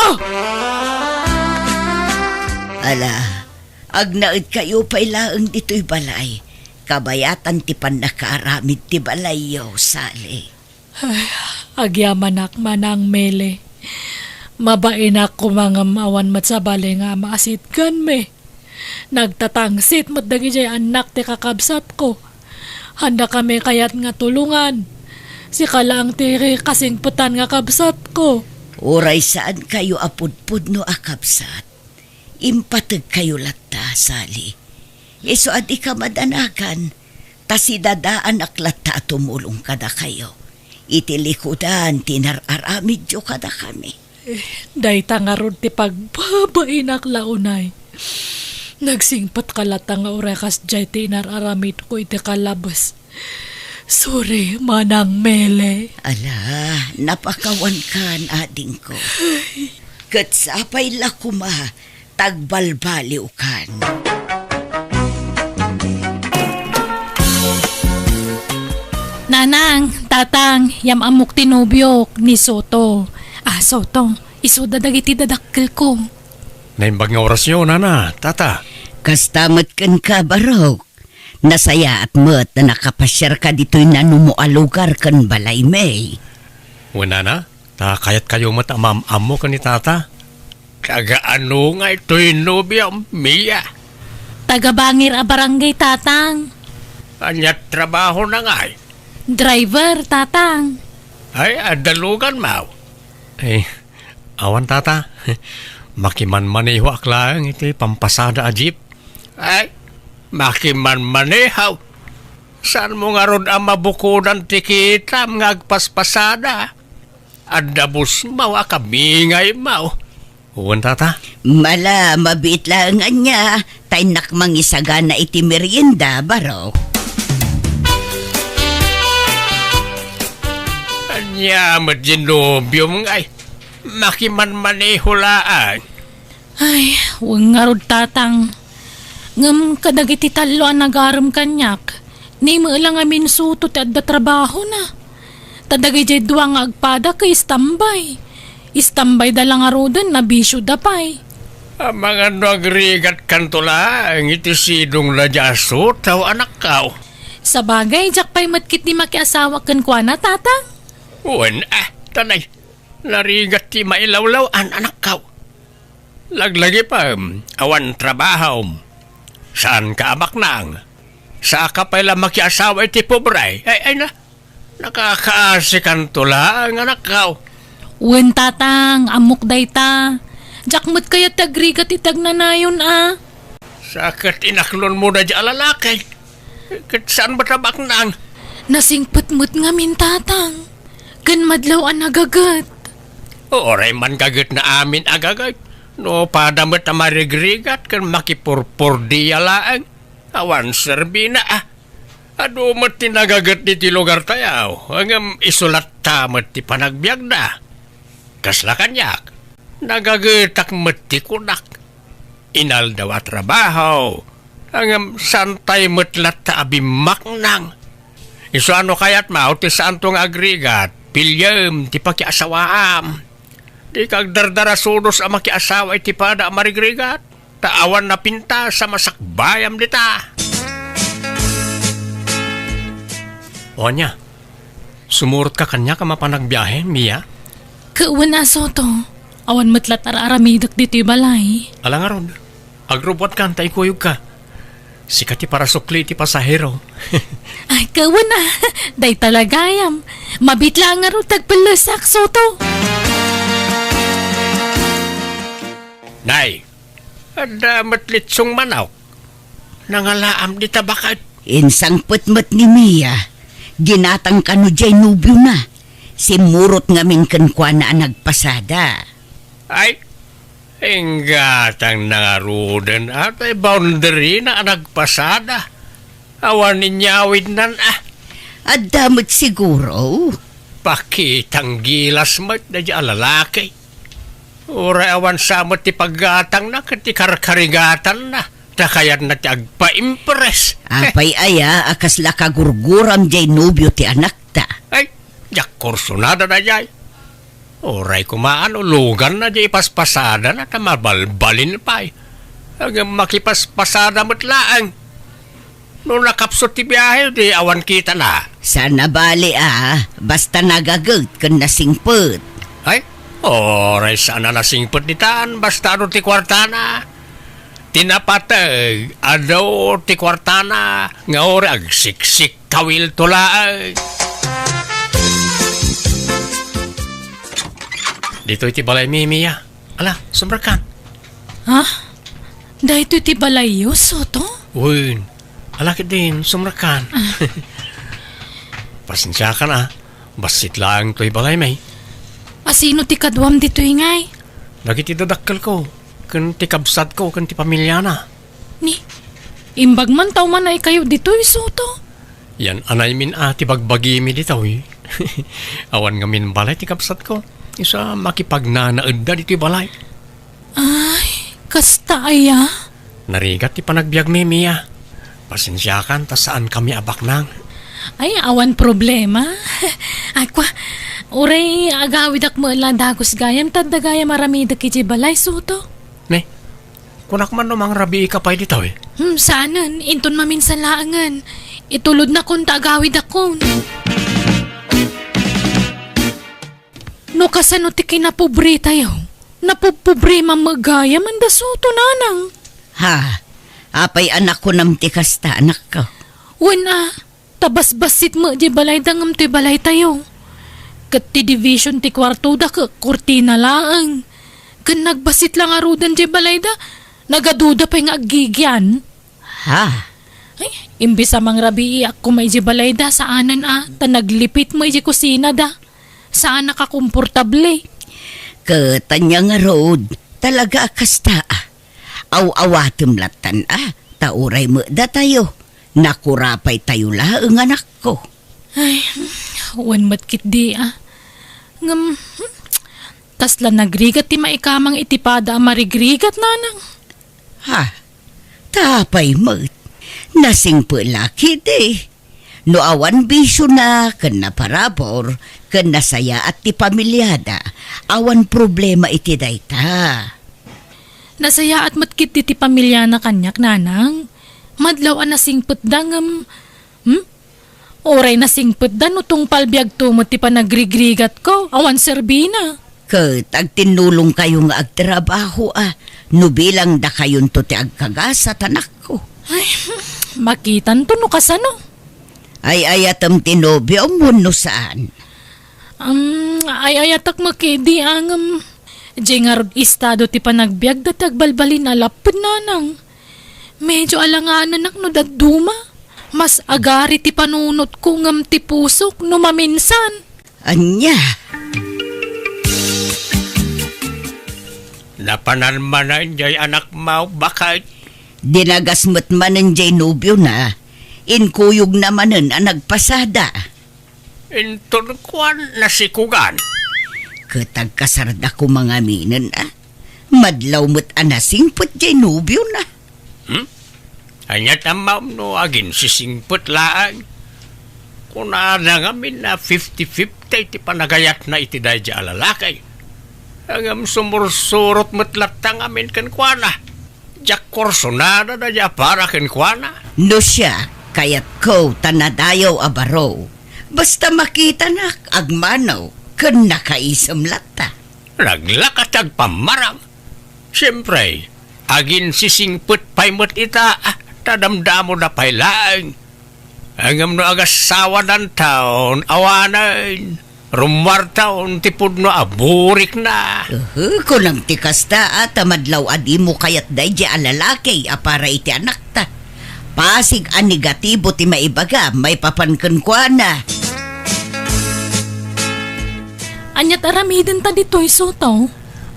Ala, agnaed kayo pay laeng ditoy balay. kabayatan ti pannakaaramid ti balayyo, Sally. Ay, agyamanak, Manang Mele. Mabainak koma ngem awan met sabali nga maasidkanmi. Nagtatangsit met dagijay annak ti kakabsatko. Haanda kami kayat nga tulongan. Sika laeng ti kasingpetan nga kabsatko. Uray saankayo a pudpudno a kabsat, impategkayo latta, Sally. Isu a dika madanagan, ta sidadaanak latta a tumulong kadakayo iti likudan ti inar-aramidyo kadakami. Dayta ngarud ti pagbabainak la unay. Nagsingpetka latta nga uray kasdiay ti inar-aramidko iti kalabes. Sorry, Manang Mele. Ala, napakawankan, adingko. Ket sapay la koma ta agbalbaliwkan. Nanang, Tatang, yam-ammok ti nobiok, ni Soto. Ah, Soto, isuda dagiti dadakkelko. Naimbag nga orasyo, Nana, Tata. Kasta met kenka, Barok. Nasayaat met a nakapasiarka ditoy nanumo a lugar ken balaymi. Wen, Nana, ta kayatkayo met a maam-ammo ken ni Tata. Taga-ano ngay toy nobiom, Mia? Taga Bangir a barangay, Tatang. Ania trabahona ngay? Driver, Tatang. Ay, adda luganmo? Ay, awan, Tata. Makimanmanehoak laeng iti pampasada a jeep. Ay, makimanmaneho. Saanmo ngarud a mabukodan ti kitam nga agpaspasada? Adda busmaw a kabingaymo. Wen, Tata. Mala, mabiit laeng ania, ta innak mangisagana iti merienda, Barok. Ania met diay nobiom ngay? Makimanmaneho laeng. Ay, wen ngarud, Tatang. Ngem kadagiti tallo a nagarem kaniak, ni met la ngamin Soto ti adda trabahona. Ta dagidiay dua nga agpada ket istambay. Istambayda la ngaruden, nabisioda pay. Amangan no agrigatkanto laeng iti sidongna diay a Soto, anakko. Sabagay, diak pay met ketdi makiasawa kenkuana, Tatang. Wen, ah, tanay. Narigat ti mailawlaw-an, anakko. Laglagipem, awan trabahom. Saanka a baknang. Saanka pay la makiasawa iti pobre. Ay, ay na. Nakakaasikanto laeng, anakko. Wen, Tatang, ammok dayta. Diak met kayat ti agrigat iti agnanayon a. Sa ket inaklonmo daydiay a lalaki. Ket saan met a baknang? Nasingpet met ngamin, Tatang. Ken madlaw a nagaget. Uray man gagetna amin a gaget. No pada met a marigrigat ken makipurpordia laeng. Awan serbina a. Adu met ti nagaget ditoy lugartayo, ngem isu latta met ti panagbiagda. Kasla kaniak, nagagetak met ti kunak. Inaldaw a trabaho, ngem saantay met latta a bimmaknang. Isu a no kayatmo ti saanto nga agrigat, piliem ti pakiasawaam. Dika agdardarasudos a makiasawa iti pada a marigrigat, ta awan napintas a masakbayam dita. O ania, sumurotka kaniak a mapanagbiahe, Mia? Ket wen a, Soto, awan met latta ar-aramidek ditoy balay. Ala ngarud, agrubbuatkan ta ikuyogka. Sika ti parasukli iti pasahero. Ay, ket wen a. Dayta la gayam. Mabiit laeng ngarud ti agpellesak, Soto. Nay, adda met litsong manok. Nangalaam dita baket. Insangpet met ni Mia. Ginatang kano diay nobiona. Simmurot ngamin kenkuana a nagpasada. Ay, inggatangna ngaruden a tay boundary-na a nagpasada. Awan inyawidnan a. Adda met siguro. Pakitang gilas met daydiay a lalaki. Uray awan sa met ti paggatangna ket ti karkarigatanna. Ta kayatna ti agpaimpress. Apay aya a kasla kagurguram diay nobio ti anakta? Ay, diak kursunada daydiay. Uray koma no luganna diay ipaspasadana ta mabalbalin pay. Ngem makipaspasada met laeng. No nakapsut ti biahe, di awan kitana. Saan a bali a, basta nagaget ken nasingpet. Ay, oray saan a nasingpet ditan, basta adu ti kuartana. Ti napateg, adu ti kuartana, nga oray agsiksik kawilto laeng. Ditoy ti balay, Mimi, a. Ala, sumrekkan. Ha? Daytoy ti balayyo, Soto? Wen. Ala ketdin, sumrekkan. Ah. Pasensiakan a. Bassit laeng toy balaymi. A, sino ti kaduam ditoy ngay? Dagiti dadakkelko, ken ti kabsatko, ken ti pamiliana. Ni, imbag man ta umanaykayo ditoy, Soto? Yan anaymin a ti bagbagimi ditoy. Awan ngamin balay ti kabsatko. Isu a makipagnanaedda ditoy balay. Ay, kasta aya? Narigat ti panagbiagmi, Mia. Pasensiakan ta saankami a baknang. Ay, awan problema. Ay, kwa, uray agawidak met la dagus gayam, ta adda gayam aramidek idiay balay, Soto. Ne, kunak man no mangrabiika pay ditoy. Hmm, saanen, inton maminsan laengen. Itulodnakon ta agawidakon. No kasano ti kinapobretayo? Napupobreman met gayam, Manda Soto, nanang. Ha? Apay a nakunam ti kasta, anakko? Wen a, ta basbassit met diay balayda ngem toy balaytayo. Ket ti division ti kuartoda ket kurtina laeng. Ken nagbassit la ngaruden diay balayda, nagaduda pay nga aggigian. Ha? Ay, imbes a mangrabiiak koma idiay balayda, saanen a, ta naglipit met idiay kusinada. Saanak a komportable. Ket ania ngarud, talaga a kasta a. Aw-awatem lattan a, ta uray met datayo, nakurapaytayo laeng, anakko. Ay, wen met ketdi a. Ngem, hmm, kasla nagrigat ti maikamang iti pada a marigrigat, nanang. Ha? Ta apay met? Nasingpet la ketdi. No awan bisiona ken naparabur ken nasayaat ti pamiliada, awan problema iti dayta. Nasayaat met ketdi ti pamiliana kaniak, nanang. Madlaw a nasingpetda ngem, hmm? Uray nasingpetda no tungpal biagto met ti panagrigrigatko, awan serbina. Ket agtinnulongkayo nga agtrabaho a, no bilang dakayonto ti agkagasat, anakko. Ay, makitanto no kasano. Ay-ayatem ti nobiom wenno saan? Um, ay-ayatek met ketdi a ngem, diay ngarud estado ti panagbiagda ti agbalbalin a lapped, nanang. Medyo alangaannak no dadduma. Mas agari ti panunotko ngem ti pusok no maminsan. Ania? Napanan manen diay anakmo, baket? Dinagas met manen diay nobiona. Inkuyogna manen a nagpasada. Inton kuan, nasikugan. Ket agkasarda koma ngaminen a. Madlaw met a nasingpet diay nobiona. Hmm? Ania ti ammom no aginsisingpet laeng? Kunana ngamin a fifty fifty ti panagayatna iti daydiay a lalaki. Ngem sumursurot met latta ngamin kenkuana. Diak kursunada daydiay a para kenkuana. No siak, kayatko ta nadayaw a baro. Basta makitanak, agmano, ken nakaisem latta. Naglaka ti agpammarang. Siempre, aginsisingpet pay met ita, ta damdamoda pay laeng. Ngem no agassawadanton, awanen, rummuarton ti pudno a burikna. Uhu, kunam ti kasta a, ta madlaw a dimo kayat daydiay a lalaki a para iti anakta. Pasig a negatibo ti maibaga maipapan kenkuana. Aniat aramidenta ditoy, Soto?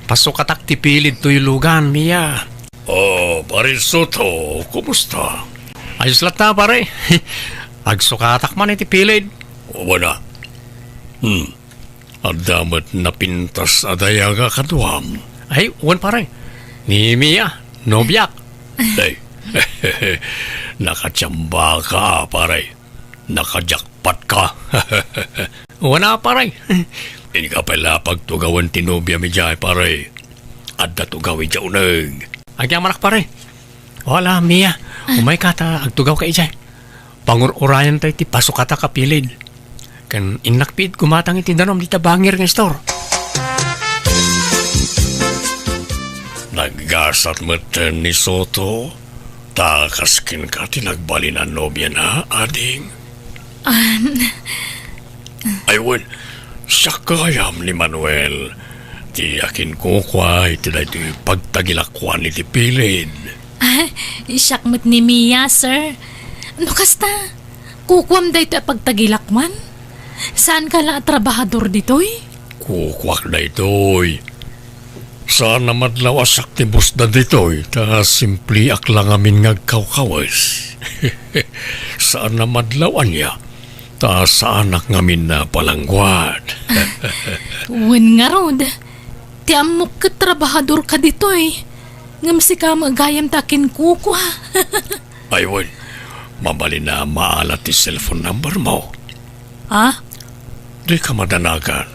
Pasukatak ti pilid toy lugan, Mia. Oh, Pare Soto, kumusta? Ayos latta, pare. Agsukatak man iti pilid. Wana. Hmm. Adda met napintas a dayag a kaduam. Ay, wen, pare. Ni Mia, nobiak. Ay. Nakachambaka, pare. Nakajakpat ka. Wana, pare. Inka pay la pagtugawen ti nobiam idiay, pare. Adda tugaw idiay uneg. Agyamanak, pare. Wala, Mia. Ah. Umayka ta agtugawka idiay. Pangur-urayan tayo ti pasukatak a pilid. Ken innak piit gumatang iti danum dita bangir nga istor. Naggasat metten ni Soto, ta kas kenka ti nagbalin a nobiana, ading. An- Ay, wen, siak gayam ni Manuel, ti akinkukua iti daytoy pagtagilakuan iti pilid. Ah, siak met ni Mia, sir. No kasta, kukuam daytoy a pagtagilakuan? Saanka la a trabahador ditoy? Kukuak daytoy. Saan a madlaw a siak ti boss da ditoy, ta simpliak la ngamin nga agkawkawes. Saan a madlaw ania, ta saanak ngamin a palangguad. Wen ngarud, ti ammok ket trabahadorka ditoy, ngem sika met gayam ti akinkukua. Ay, wen, mabalin a maala ti cellphone number mo. Ah? Dika madanagan,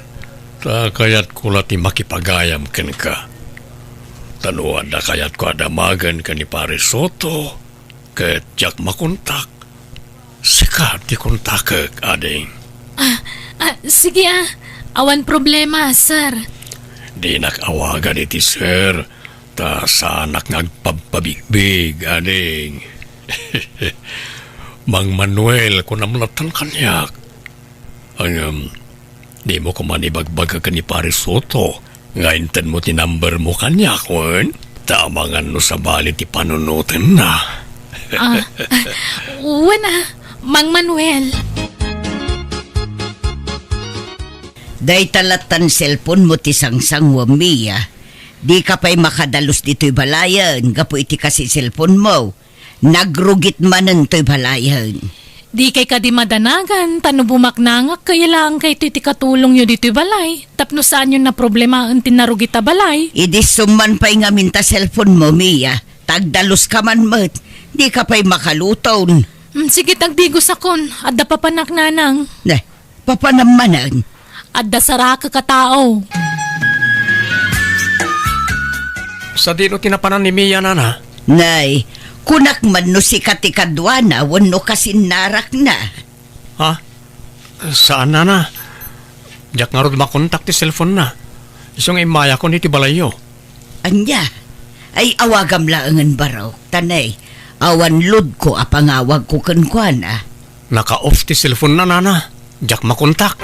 ta kayatko la ti makipagayam kenka. Ta no adda kayatko a damagen ken ni Pare Soto, ket diak makontak, sika ti kontakek, ading. Ah, ah, sige ah. Awan problema, sir. Dinak awagan iti sir, ta saanak nga agpabpabigbig, ading. Mang Manuel, kunam latta kaniak. Ngem, dimo koma ibagbaga ken ni Pare Soto nga intedmo ti number mo kaniak, wen? Ta amangan no sabali ti panunotenna. Ah, wen a, Mang Manuel. Dayta lattan cellphone mo ti sangsanguam, Mia. Dika pay makadalus ditoy balayen gapu iti kasi cellphone mo. Nagrugit manen toy balayen. Dikay kadi madanagan, ta no bumaknangak, kayat laeng kayto iti katulongyo ditoy balay, tapno saanyo naproblemaen ti narugit a balay. Idi summan pay ngamin ta cellphone mo, Mia, ta agdaluska man met, dika pay makaluton. Mm, sige, tagdigosakon, adda papanak, nanang. Ne, Papanam manen. Adda sarakek a tao. Sadino ti napanan ni Mia, nana? Nay, kunak man no sika ti kaduana wenno kasinnarakna. Ha? Saan, nana. Diak ngarud makontak ti cellphone na. Isu nga immayakon iti balayyo. Ania? Ay, awagam laengen barok, ta nay, awan loadko a pangawagko kenkuana. Naka-off ti cellphone na, nana. Diak makontak.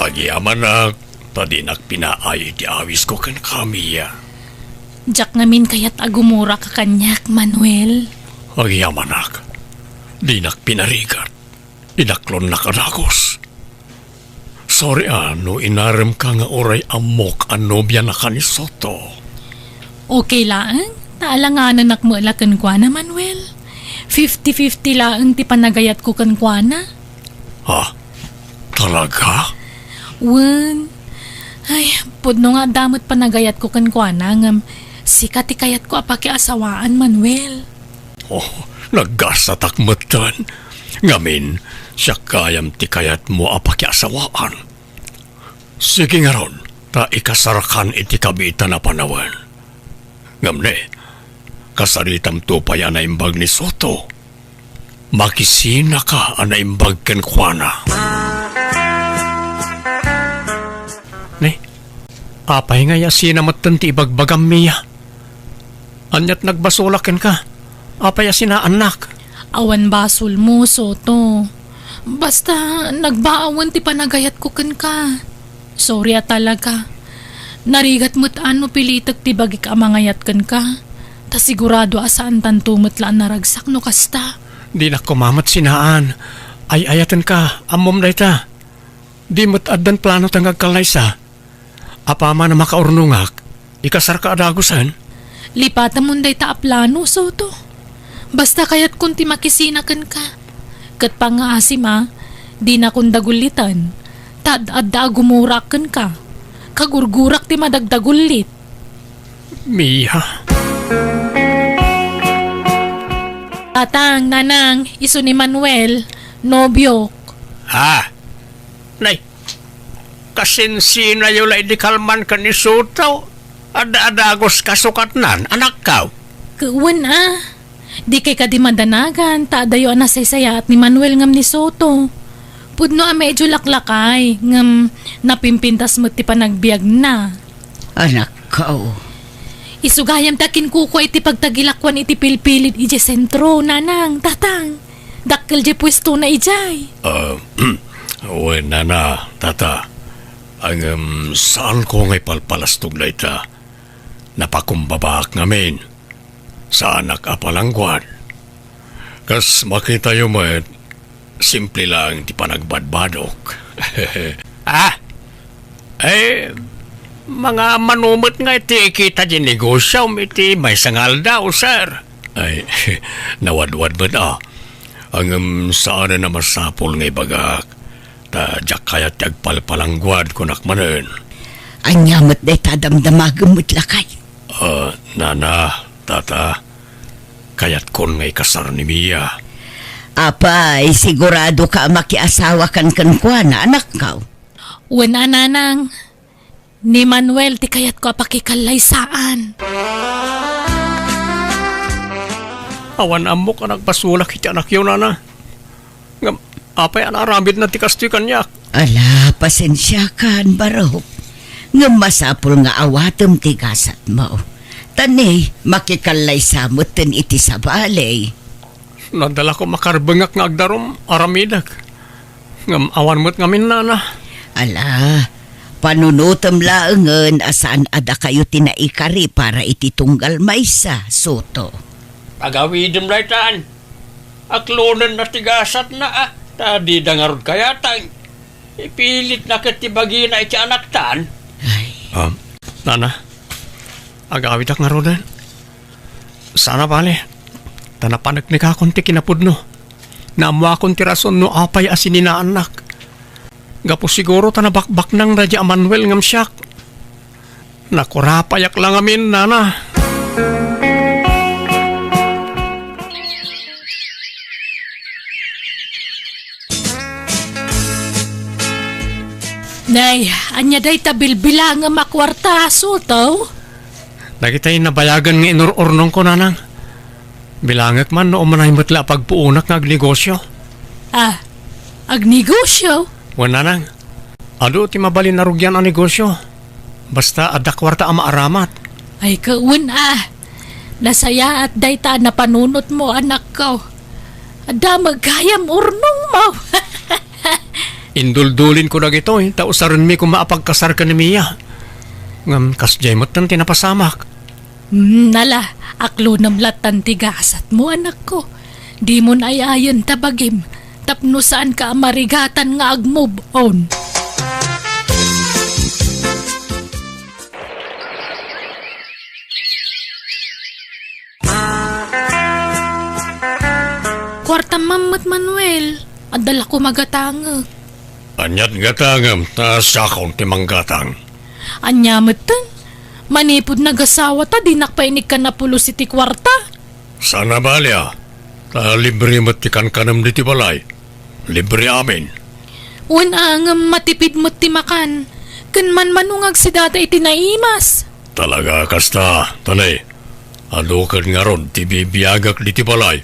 Agyamanak, ta dinak pinaay iti awisko kenka, Mia. Diak ngamin kayat a gumurak a kaniak, Manuel. Agyamanak, dinak pinarigat. Idaklonnak a dagus. Sorry a no inaremka nga uray ammok a nobianaka ni Soto. Okay laeng, ta alanganenak met la kenkuana, Manuel. Fifty fifty laeng ti panagayatko kenkuana. Ha? Talaga? Wen. Ay, pudno nga adda met panagayatko kenkuana, ngem sika ti kayatko a pakiasawaan, Manuel. Oh, naggasatak metten. Ngamin, siak gayam ti kayatmo a pakiasawaan. Sige ngarud, ta ikasarkan iti kabiitan a panawen. Ngem ne, kasaritamto pay a naimbag ni Soto. Makisinaka a naimbag kenkuana. Ne, apay nga yasina metten ti ibagbagam, Mia? Aniat nagbasolak kenka? Apay a sinaannak? Awan basolmo, Soto. Basta, nagbaawen ti panagayatko kenka. Sorry a talaga. Narigat met a no pilitek ti bagik a mangayat kenka. Ta sigurado a saantanto met la a naragsak no kasta. Dinak koma met sinaan. Ay-ayatenka, ammom dayta. Di met addan plano ta nga agkallaysa. Apaman a makaurnongak, ikasarka a dagusen? Lipatamon dayta a plano, Soto. Basta kayatkon ti makisina kenka. Ket pangngaasim a, dinakon dagulliten. Ta ad-adda a gumurak kenka. Kagurgurak ti madagdagullit. Mia. Tatang, nanang, isu ni Manuel, nobiok. Ah, nay, Kasinsinayo la idi kalman ken ni Soto. Adda a dagus kasukatnan, anakkaw. Wen a. Dikay kadi madanagan ta adayo a nasaysayaat ni Manuel ngem ni Soto. Pudno a medyo laklakay, ngem napimpintas met ti panagbiagna. Anakko. Isu gayam ta kinkukua iti pagtagilakuan iti pilpilid idiay sentro, nanang, tatang. Dakkel diay puestona idiay. Ah, wen, nana, tata. Ngem saanko nga ipalpalastog dayta. Napakumbabaak ngamin. Saanak a palangguad. Kas makitayo met, simple laeng ti panagbadbadok. Ah? Eh, mangan-o met nga iti kita ti negosiom iti maysa nga aldaw, sir. Ay, nawadwad met, a. Ngem saanen a masapul nga ibagak. Ta diak kayat ti agpalpalangguad, kunak manen. Ania met dayta a damdamagem met lakay? Ah, nana, tata, kayatkon nga ikasar ni Mia. Apay, siguradoka a makiasawakan kenkuana, anakko? Wen a, nanang. Ni Manuel ti kayatko a pakikallaysaan. Awan ammok a nagbasolak iti anakyo, nana. Ngem apay a naaramidna ti kastoy kaniak? Ala, pasensiakan, barok. Ngem masapul nga awatem ti gasatmo. Ta ni, makikallaysa metten iti sabali. Nadalako makarbengak nga agdarum, aramidek. Ngem awan met ngamin, nana. Ala, panunotem laengen a saan a dakayo ti naikari para iti tunggal maysa, Soto. Pagawidem daytan. Aklonenna ti gasatna, a, ta dida ngarud kayatang. Ipilitna ket ti bagina iti anaktan. Ay. Ah, nana, agawidak ngaruden. Saan a bale, ta napaneknekakon ti kinapudno. Naammoakon ti rason no apay a sininaannak. Gapu siguro ta nabakbaknang daydi a Manuel ngem siak. Nakurapayak la ngamin, nana. Nay, ania dayta bilbilangem a kuarta, Soto? Dagitay nabayagen nga inur-urnongko, nanang. Bilangek man no umanay met la a pagpuonak nga agnegosio. Ah, agnegosio? Wen, nanang. Adu ti mabalin a rugian a negosio. Basta adda kuarta a maaramat. Ay, kawen a. Nasayaat dayta a napanunotmo, anakko. Adda met gayam urnongmo. Induldulinko dagitoy, ta usarenmi koma a pagkasar ken ni Mia. Ngem kasdiay metten ti napasamak. Hmm, ala, aklonem lattan ti gasatmo, anakko. Dimon ay-ayen ta bagim, tapno saanka a marigatan nga ag-move on. Kuartam man met, Manuel. Adda la koma gatangek. Aniat gatangem, ta siakon ti manggatang. Ania metten? Manipud nagasawa ta dinak pay inikkan a pulos iti kuarta. Saan a bale a, ta libre met ti kankanem ditoy balay. Libre amin. Wen a, ngem matipid met ti makan. Ken manmano nga agsidata iti naimas. Talaga kasta, ta ne, adu ket ngarud ti bibiagak ditoy balay.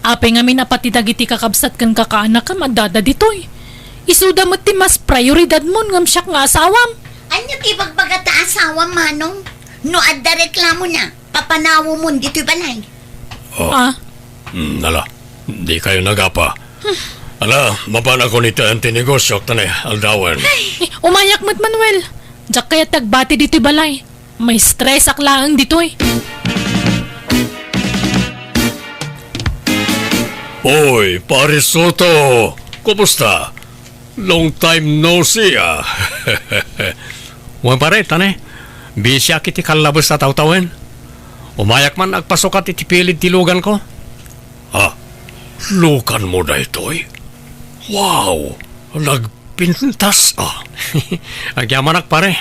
Apay ngamin a pati dagiti kakabsat ken kakaanakam addada ditoy. Isuda met ti mas prioridadmon ngem siak nga asawam. Ania ti ibagbagata asawam, Manong? No adda reklamona, papanawemon ditoy balay. Oh. Ah? Hmm, ala, dikayo nagapa. Ala, mapanakon itaen ti negosio, ta ne, aldawen. Eh, umayak met, Manuel. Diak kayat ti agbati ditoy balay. Maistresak laeng ditoy. Oy, Pare Soto! Kumusta? Long time no see, ah. Wen, pare, ta ne. Bisiak iti kallabes a tawtawen. Umayak man agpasukat iti pilid ti luganko. Ah, luganmo daytoy? Wow! Nagpintas, ah. Agyamanak, pare.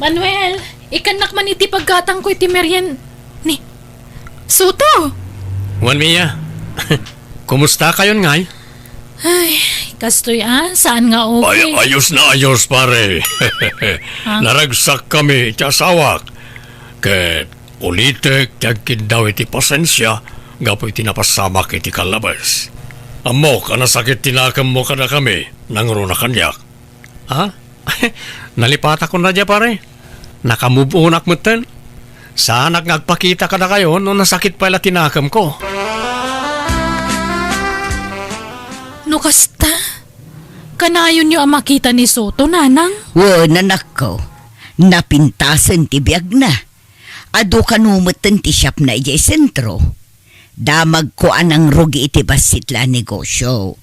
Manuel, ikannak man iti paggatangko iti merien-, ni Soto! Wen, Mia. Kumusta kayon ngay? Ay, kastoy, ah, saan nga okay? Ay, ayos na ayos, pare. Ah? Naragsak kami iti asawak. Ket ulitek ti agkiddaw iti pasensia, gapu iti napassamak iti kallabes. Ammok a nasakit ti nakemmo kadakami, nangruna kaniak. Ha? Nalipatakon na dia, pare. Nakamove onak metten. Saanak nga agpakita kadakayo no nasakit pay la ti nakemko. No kasta, kanayonyo a makita ni Soto, nanang? Wen, anakko. Napintasen ti biagna. Adu kano metten ti shopna idiay sentro. Damagko a nangrugi iti bassit la a negosio.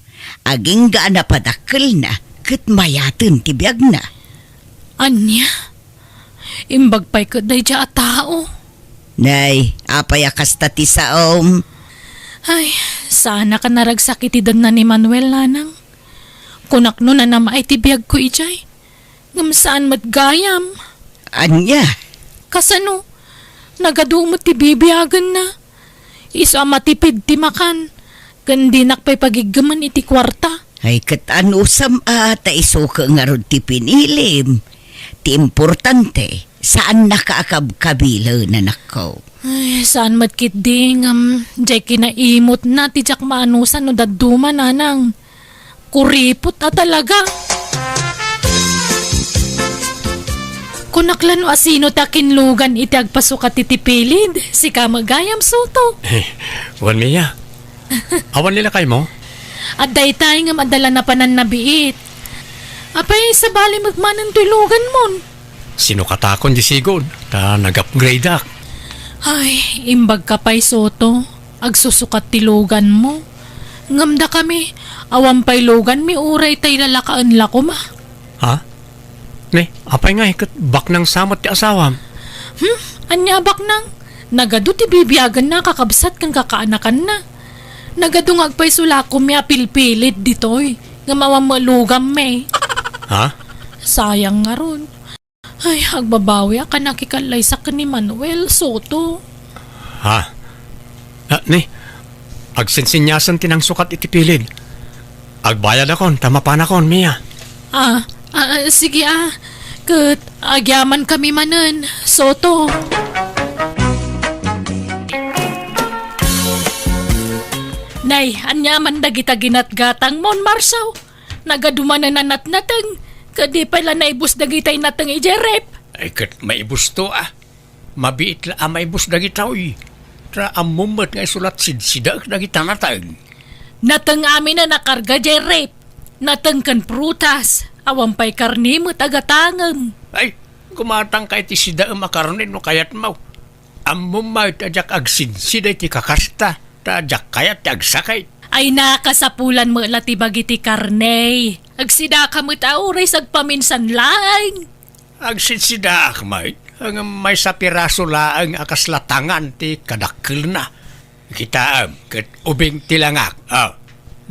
Agingga a napadakkelna ket mayaten ti biagna. Ania? Imbag pay ket daydiay a tao. Nay, apay a kasta ti saom? Ay, saanak a naragsak iti denna ni Manuel, nanang. Kunak no nanamay ti biagko idiay. Ngem saan met gayam. Ania? Kasano? Nagadu met ti bibiagenna. Isu a matipid ti makan, ken dinak pay pagiggemen iti kuarta. Ay, ket anusam a ta isuke ngarud ti pinilim. Ti importante, saannaka a kabkabilen, anakko. Ay, saan met ketdi, ngem diay kinaimutna ti diak maanusan no dadduma, nanang. Kuripot a talaga. Kunak la no asino ti akinlugan iti agpasukat iti pilid, sika met gayam, Soto. Eh, wen, Mia. Awan ni lakaymo? Adda itay ngem adda la napanan nabiit. Apay, sabali met manen toy luganmon? Sinukatakon di sigud, ta nag-upgradeak. Ay, imbagka pay, Soto. Agsusukat ti luganmo. Ngem dakami, awan pay luganmi uray tay lalakaen la koma. Ha? Ne, apay ngay ket baknang sa met ti asawam? Hmm? Ania a baknang? Nagadu ti bibiagenna a kakabsat ken kakaanakanna. Nagadu nga agpayso la koma a pilpilid ditoy, ngem awan met luganmi. Ha? Sayang ngarud. Ay, agbabawiak a nakikallaysak ken ni Manuel Soto. Ha? Ah, ne, agsinsinyasen ti nangsukat iti pilid. Agbayadakon, ta mapanakon, Mia. Ah, ah, ah, sige, ah. Ket agyamankami manen, Soto. Nay, ania man dagita ginatgatangmon, Marsaw? Nagadu manen a natnateng, ket di pay la naibus dagitay nateng idiay ref. Ay, ket maibusto, a. Mabiit la a maibus dagitoy. Ta ammom met nga isu la sidsida dagita nateng. Nateng aminen a karga idiay ref. Nateng ken prutas, awan pay karne met a gatangem. Ay, gumatangka iti sidaem a karne no kayatmo. Ammom met a diak agsidsida iti kakasta, ta diak kayat ti agsakit. Ay, nakasapulan met la ti bagi ti karne. Agsidaka met a uray sagpaminsan laeng. Agsitsidaak met, ngem maysa piraso laeng a kasla tangan ti kadakkelna. Kitaem, ket ubing ti langak. Ah,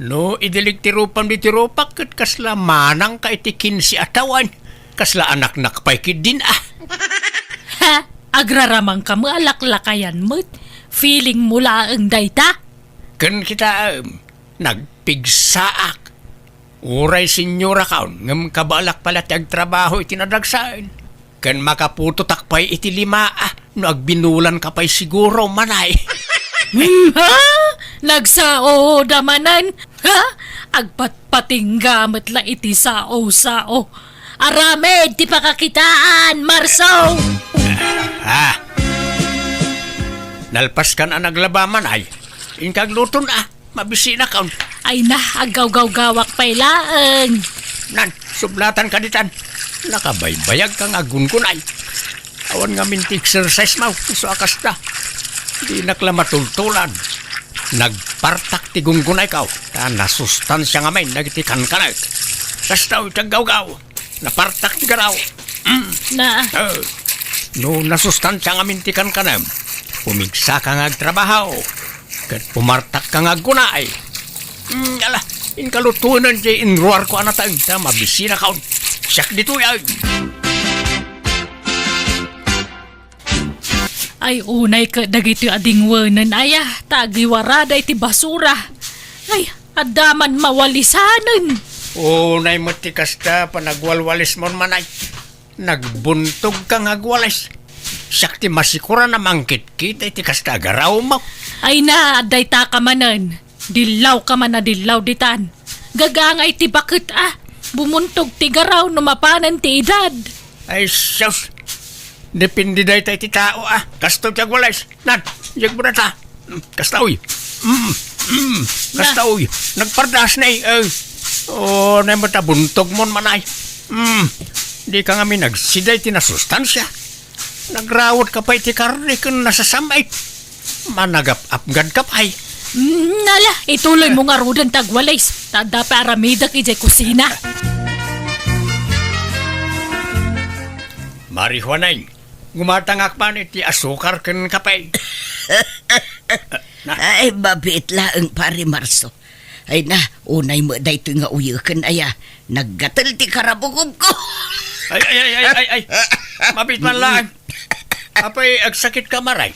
no idilig ti rupam ditoy rupak, ket kasla manangka iti kinse a tawen. Kasla anaknak pay ketdin, ah. Ha? Agraramanka met a laklakayan met. Feeling mo laeng dayta? Ken kitaem, nagpigsaak. Uray senyorakon, ngem kabaelak pay la ti agtrabaho iti nadagsen. Ken makaputotak pay iti lima, ah, no agbinulanka pay siguro, manay. Hmm, ha? Nagsaoda manen? Ha? Agpatpatingga met la iti sao-sao. Aramid ti pakakitaan, Marso! Ah. Nalpaskan a naglaba, manay. Inka agluton, ah. Mabisinakon. Ay na, aggawgawgawak pay laeng. Nan, sublatanka ditan. Nakabaybayagka nga aggungunay. Awan ngamin ti exercise mo, isu a kasta. Dinak la matultulan. Nagpartak ti gungunayko, ta nasustansia ngamin dagiti kankanek. Kasta iti aggawgaw. Napartak ti garaw. Mm. Na. Eh, no nasustansia ngamin ti kankanem, pumigsaka nga agtrabaho. Ket pumartakka nga aggunay. Mm, ala, inkalutuenan ti inruarko a nateng ta mabisinakon. Siak ditoy, ay. Ay, unay ket dagitoy a dingwenen, aya, ta agiwarada iti basura. Ay, adda man mawalisanen. Unay met ti kasta, panagwalwalismon manay. Nagbuntogka nga agwalis. Siak ti masikuran a mangkitkita iti kasta a garawmo. Ay na, adda ita ka manen. Dillaw ka man a dillaw ditan. Gagangay ti baket a. Bumuntog ti garaw no mapanen ti edad. Ay, sus. Depende dayta iti tao a. Kastoy ti agwalays. Nan, diak mo data. Mm, kasta, uy. Mm, mm, kasta, Na. uy. Nagpardas na, eh. Oh, nay mo ta buntog mon manay. Mm, di ka ngamin nagsiday ti nasustansia. Nagrawod ka pay ti karne ken nasasam-it. Managap-apgad ka pay. Mm, nala, ituloy mo ngaruden ti agwalays. Ta adda pay aramidek idiay kusina. Mari Juaneng, gumatangak man iti asukar ken kape. Na. Ay, mabiit laeng, Pare Marso. Ay na, unay met daytoy nga uyeken aya. Naggatel ti karabukobko. Ay, ay, ay, ay, ay, ay. Mabiit man laeng. Apay, agsakit ka, Mare?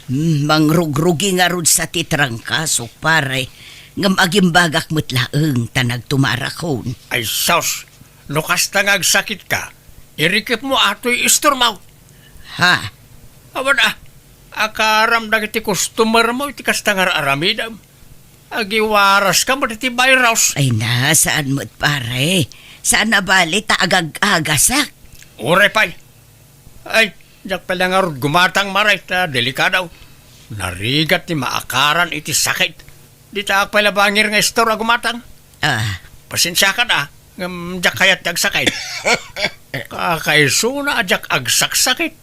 Hmm, mangrugrugi ngarud sa ti trangkasok, pare. Ngem agimbagak met laeng ta nagtumarakon. Ay, sus. No kasta nga agsakit ka, irikep mo atoy istormo. Ha? Awan a, akaram dagiti customer mo iti kasta nga ar-aramidem. Agiwaras ka met iti virus. Ay na, saan met, pare? Saan a bali ta agag-agasak? Uray pay. Ay, diak pay la ngarud gumatang, Mare, ta delikado. Narigat ti maakaran iti sakit. Dita ak pay la bangir nga istor a gumatang. Ah. Pasensiakan a, ngem diak kayat ti agsakit. Kakaisuna a diak agsaksakit.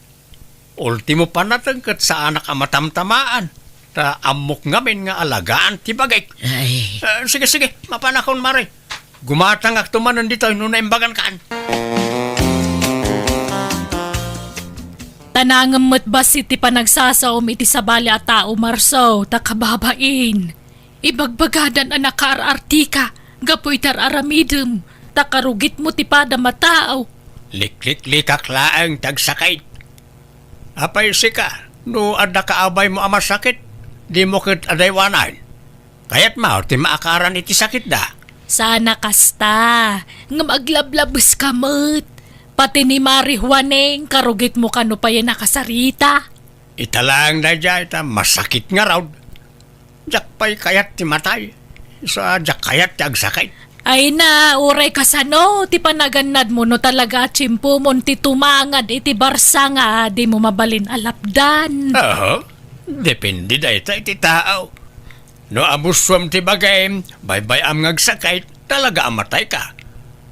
Ultimo panateng ket saanak a matamtamaan, ta ammok ngamin nga alagaan ti bagik. Ay. Ah, sige, sige, mapanakon, Mare. Gumatangakto manen ditoy no naimbagankan. Tanangem met bassit ti panagsasaom iti sabali a tao, Marso, ta kababain. Ibagbagadan a nakaar-artika gapu iti ar-aramidem, ta karugitmo ti padam a tao. Likliklikak laeng ti agsakit. Apay sika, no adda kaabaymo a masakit, dimo ket adaywanan. Kayatmo ti maakaran iti sakitda. Saan a kasta, ngem aglablabeska met. Pati ni Mari Juaneng, karugitmo kano payen a kasarita. Ita laeng daydiay ta masakit ngarud. Diak pay kayat ti matay. Isu a diak kayat ti agsakit. Ay na, uray kasano ti panagannadmo no talaga a tiempomon ti tumangad iti barsa nga dimo mabalin a lapdan? Aha. Depende dayta iti tao. No amusuam ti bagim, baybay-am nga agsakit, talaga a matayka.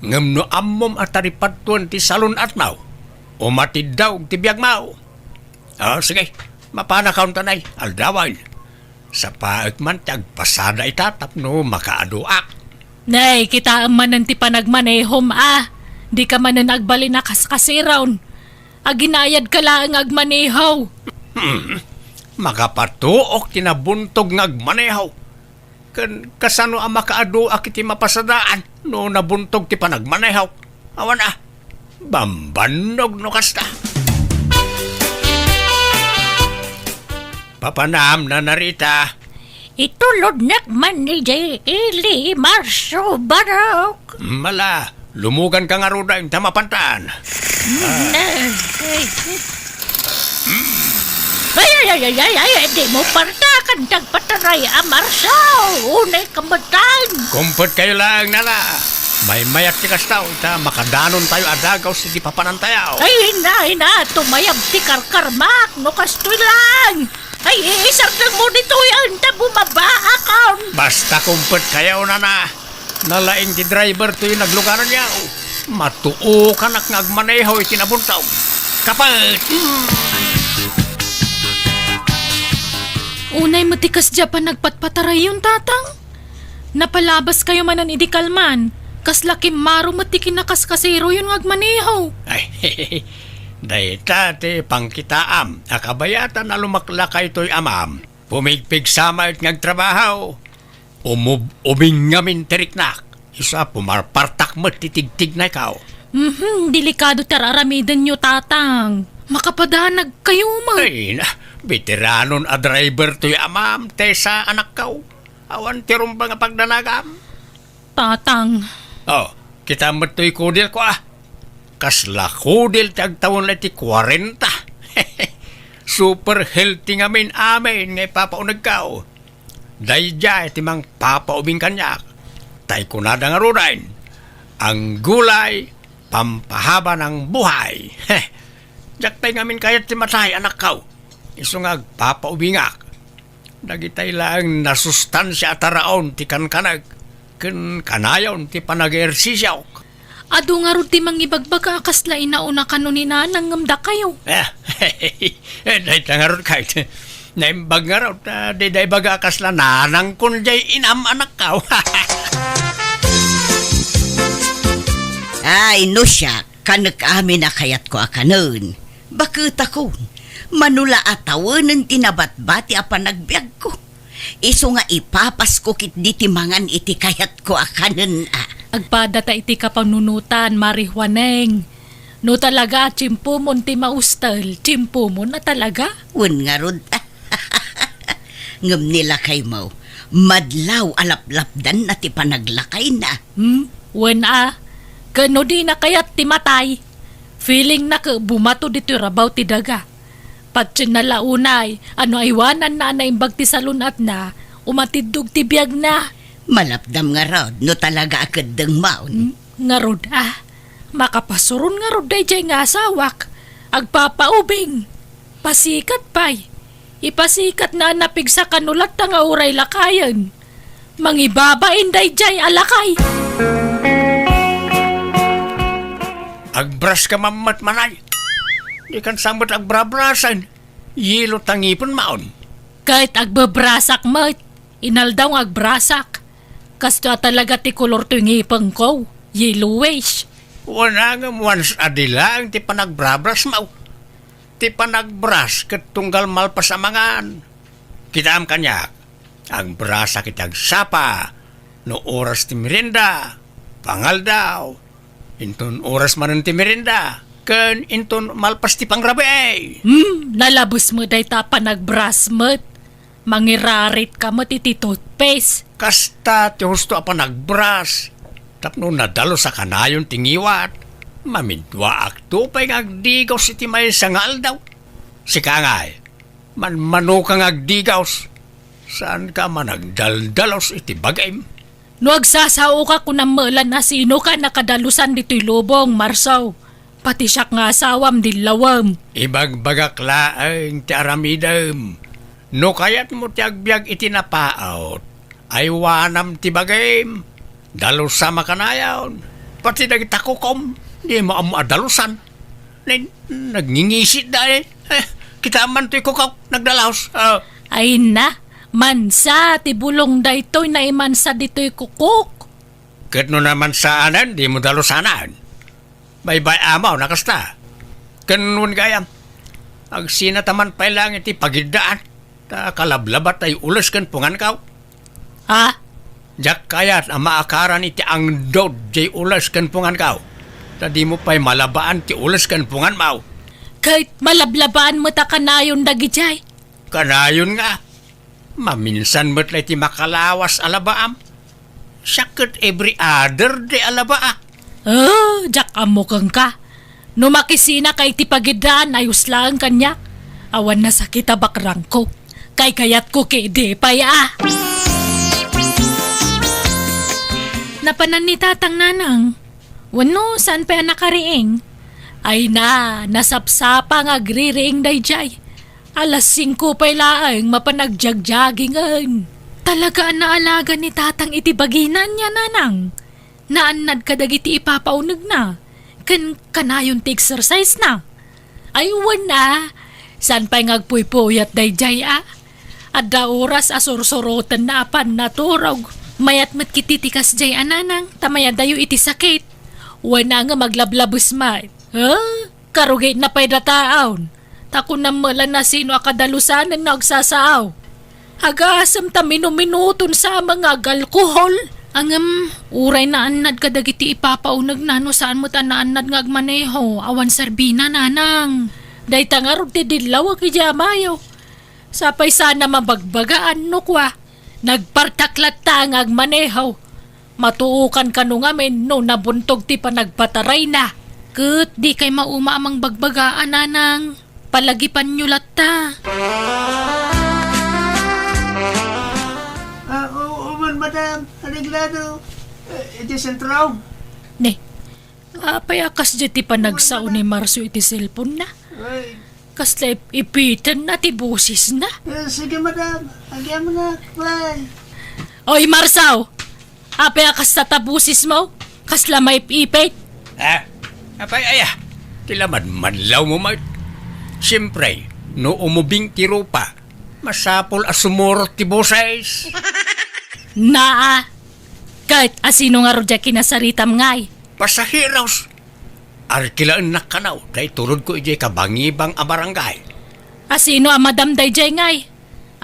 Ngem no ammom a taripadtuan ti salun-atmo, umatiddog ti biagmo. Ah, sige, mapanakon ta nay, aldawen. Sapaek man ti agpasada ita tapno makaaduak. Nay, kitaem manen ti panagmanehom a. Dika manen agbalin a kaskasiron. Aginayadka laeng nga agmaneho. Hmm. Makapatuok ti nabuntog nga agmaneho. Ken kasano a makaaduak iti mapasadaan no nabuntog ti panagmanehok? Awan a, bambannog no kasta. Papanam, Nana Rita. Itulodnak man idiay ili, Marso Barok. Mala, lumuganka ngaruden ta mapantan. Mm, ay, ay, ay, ay, ay, ay, di mo partakan ti agpataray a Marso. Unay ka metten. Kumpetkayo laeng, Nana. Maymayat ti kasta, ta makadanontayo a dagaw sidi papanantayo. Ay, ina, ina, tumayab ti karkarmak, no kastoy laeng. Ay, iisardengmo ditoy, anta bumabaakon. Basta kumpetkayo, Nana. Nalaing ti driver toy naglugaranyo. Matuokanak nga agmaneho iti nabuntog. Kapet! Mm. Unay met ti kasdiay a panagpatpatarayon, Tatang. Napalabaskayo manen idi kalman. Kasla kimmaro met ti kinakaskasiroyon nga agmaneho. Ay, dayta ti pangkitaam a kabayatan a lumaklakaytoy amam. Pumigpigsa met nga agtrabaho. Umub-ubing ngamin ti riknak. Isu a pumarpartak met ti tigtignayko. Mhm, delikado ti ar-aramidenyo, Tatang. Makapadanagkayo met. Ay, na, beteranon a driver toy amam, Tessa, anakko. Awan ti rumbeng a pagdanagam. Tatang. Oh, kita met toy kudelko, ah. Kasla kudel ti agtawen la iti kuarenta. Super healthy ngamin amin nga ipapaunegko. Daydiay ti mangpapaubing kaniak. Tay kunada ngaruden, "Ang gulay, pampahaba ng buhay." Heh. Diak pay ngamin kayat ti matay, anakko. Isu nga agpapaubingak. Dagitay laeng nasustansia a taraon ti kankanek ken kanayon ti panag-ehersisiok. Adu ngarud ti mangibagbaga a kasla inauna kano ni Nanang ngem dakayo. Eh, eh, dayta ngarud kay naimbag ngarud, ah, dida ibaga a kasla nanangkon jay inam, anakko. Ay, no siak, kanek amin a kayatko a kanen. Baketakon, mano la a tawenen ti nabatbati a panagbiagko. Isu nga ipapasko ketdi ti mangan iti kayatko a kanen a. Agpadata iti kapanunotan, Mari Juaneng. No talaga a tiempomon ti maustel, tiempomon a talaga. Wen ngarud. Ngem ni lakaymo, madlaw a laplapdanna ti panaglakayna. Hmm? Wen a, ken no dina kayat ti matay, feelingna ket bumato ditoy rabaw ti daga. Patienna la unay a no aywananna a naimbag ti salun-atna, umatiddog ti biagna. Malapdam ngarud no talaga a keddengmon. Hmm? Ngarud a, makapasuron ngarud daydiay nga asawak, agpapaubing. Pasikat pay. Ipasikatna a napigsa kano latta nga uray lakayen. Mangibabain daydiay a lakay. Agbrush ka man met, manay. Dikan sa met agbrabrasen. Yelo ta ngipenmon. Ket agbebrasak met. Inaldaw nga agbrasak. Kastoy a talaga ti kolor toy ngipengko. Yellowish. Wen a ngem once a day laeng ti panagbrabrasmo. Ti panagbrush ket tunggal malpas a mangan. Kitaem kaniak, agbrussak iti agsapa, no oras ti merienda, pangaldaw, inton oras manen ti merienda, ken inton malpas ti pangrabii. Hmm, nalabes met dayta a panagbrush met. Mangirarit ka met iti toothpaste. Kasta ti husto a panagbrush. Tapno nadalus a kanayon ti ngiwat, mamidwaakto pay nga agdigaws iti maysa nga aldaw. Sika ngay, manmanoka nga agdigaws. Saanka a managdaldalus iti bagim. No agsasaoka, kunam met la a sinoka a nakadalusan ditoy lubong, Marso. Pati siak nga asawam, dillawem. Ibagbagak laeng ti aramidem. No kayatmo ti agbiag iti napaut, aywanam ti bagim. Dalusam a kanayon. Pati dagita kukom, dimo ammo a dalusan. Nen, nagngingisi da, eh. Eh, kitaem man toy kukok, nagdalus. Ah. Ay na, mansa ti bulong daytoy, naimansa ditoy kukok. Ket no namansaanen, dimo dalusanan. Baybay-am a kasta. Ken wen gayam, agsinata man pay laeng iti pagiddaan, ta kalablabat ay ules ken punganko. Ha? Diak kayat a maakaran iti angdod jay ules ken punganko, ta dimo pay malabaan ti ules ken punganmo. Ket malablabaan met a kanayon dagijay. Kanayon nga. Maminsan met la iti makalawas a labaam. Siak ket every other day a labaa. Oh, diak ammo kenka. No makisinaka iti pagiddaan, ayos laeng kaniak. Awan nasakit a bakrangko. Kaykayatko ketdi pay a. Napanan ni Tatang, Nanang. Wenno, saan pay a nakariing? Ay na, nasapsapa nga agririing daydiay. Alas singko pay laeng mapan agjagjagingen. Talaga a naalaga ni Tatang iti bagina ania, Nanang. Naannad kadagiti ipapaunegna, ken kanayon ti exercise na. Ay, wen a, saan pay nga agpuypuyat daydiay a? Adda oras a sursurotenna a pannaturog. Mayat met ketdi ti kasdiay a, Nanang, ta mayadayo iti sakit. Wen a nga maglablabes met. Ha? Karugitna pay dataon. Ta kunam met la a sino a kadalusanen no agsasaaw. Agasem ta minuminuton sa nga agalkohol. Ngem, uray naannad kadagiti ipapaunegna no saan met a naannad nga agmaneho, awan serbina, Nanang. Dayta ngarud ti dillawek idiay a bayo. Sapay saan a mabagbagaan no kua, nagpartak latta nga agmaneho. Matuokan kano ngamin no nabuntog ti panagpatarayna. Ket dikay mauma a mangbagbaga a, Nanang. Palagipanyo latta. Ah, oo man, madam. Areglado. Eh, iti sentro. Ne, apay a kasdiay ti panagsao ni Marso iti cellphone na? Ay. Kasla ip-, ipitenna ti bosesna. Eh, sige, madam. Agyamanak, bye. Oy, Marso! Apay a kasta ta bosesmo? Kasla maip-ipit? Ah, apay aya? Ti lamadmadlawmo met. Siempre, no umubing ti rupa, masapul a sumurot ti boses. Naa, ket asino ngarud diay kinasaritam ngay? Pasaheros. Arkilaennak kano ta itulodko idiay kabangibang a barangay. Asino a madam daydiay ngay?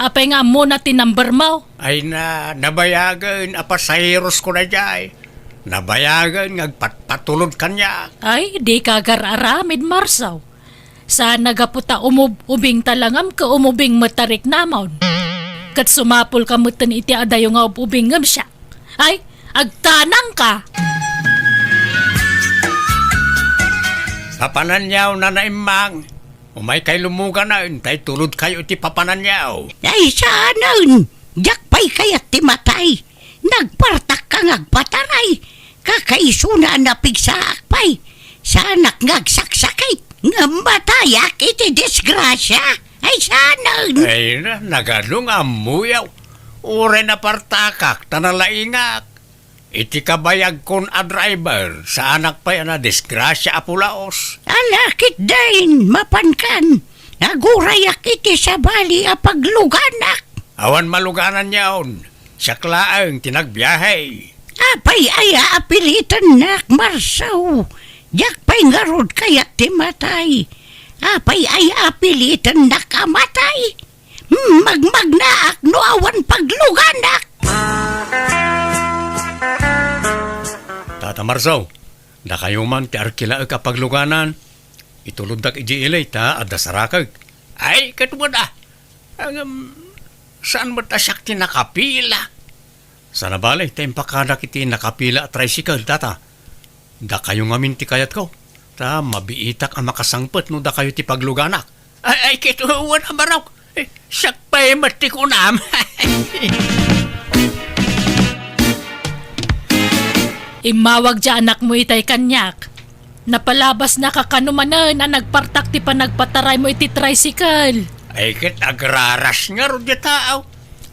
Apay nga ammona ti numbermo? Ay na, nabayagen a pasaherosko daydiay. Nabayagen nga agpatpatulod kaniak. Ay, dika agar-aramid, Marso. Saan a gapu ta umub-, ubingta langam ket umubing met ta riknamon. Ket sumapulka metten iti adayo nga ub-ubing ngem siak. Ay, agtanangka! Papananyaw, Nana Immang. Umaykay lumuganen, ta itulodkayo iti papananyaw. Ay, saanen! Diak pay kayat ti matay. Nagpartakka nga agpataray. Kakaisuna a napigsaak pay. Saanak nga agsaksakit. Ngem matayak iti disgrasia. Ay, saanen! Ay, na, nagano nga ammoyaw. Uray napartakak, ta nalaingak. Iti kabayagkon a driver, saanak pay a nadisgrasia a pulaos. Ala, ketdin, mapankan. Nagurayak iti sabali a pagluganak. Awan malugananyon. Siak laeng ti nagbiahe. Apay aya a pilitennak, Marso? Diak pay ngarud kayat ti matay. Apay aya a pilitennak a matay? Hmm, magmagnaak no awan pagluganak. Tata Marso, dakayo man ti arkilaek a pagluganan. Ituloddak idiay ili ta adda sarakek. Ay, ket wen a. Ngem, saan met a siak ti nakapila? Sana bale, ta impakadak iti nakapila a tricycle, tata. Dakayo ngamin ti kayatko, ta mabiitak a makasangpet no dakayo ti pagluganak. Ay, ay, ket wen a, Marok. Eh, siak pay met ti kunam. Immawag diay anakmo itay kaniak. Napalabasnaka kano manen a nagpartak ti panagpataraymo iti tricycle. Ay, ket agraras ngarud diay tao.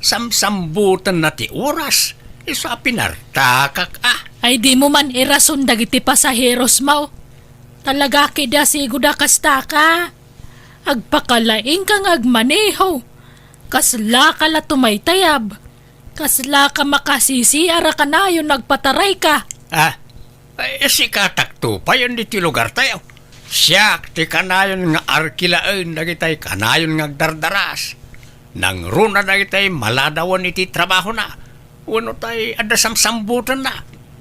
Samsambutenna ti oras. Isu a pinartakak a. Ay, dimo man irason dagiti pasaherosmo. Talaga ketdi a sigoda kastaka. Agpakalaingka nga agmaneho. Kaslaka la tumaytayab. Kaslaka makasisiar a kanayon nagpatarayka. Ah, ay, sikatakto payen ditoy lugartayo. Siak ti kanayon nga arkilaen dagitay kanayon nga agdardaras. Nangruna dagitay maladawen iti trabahona. Wenno tay adda samsambutenna.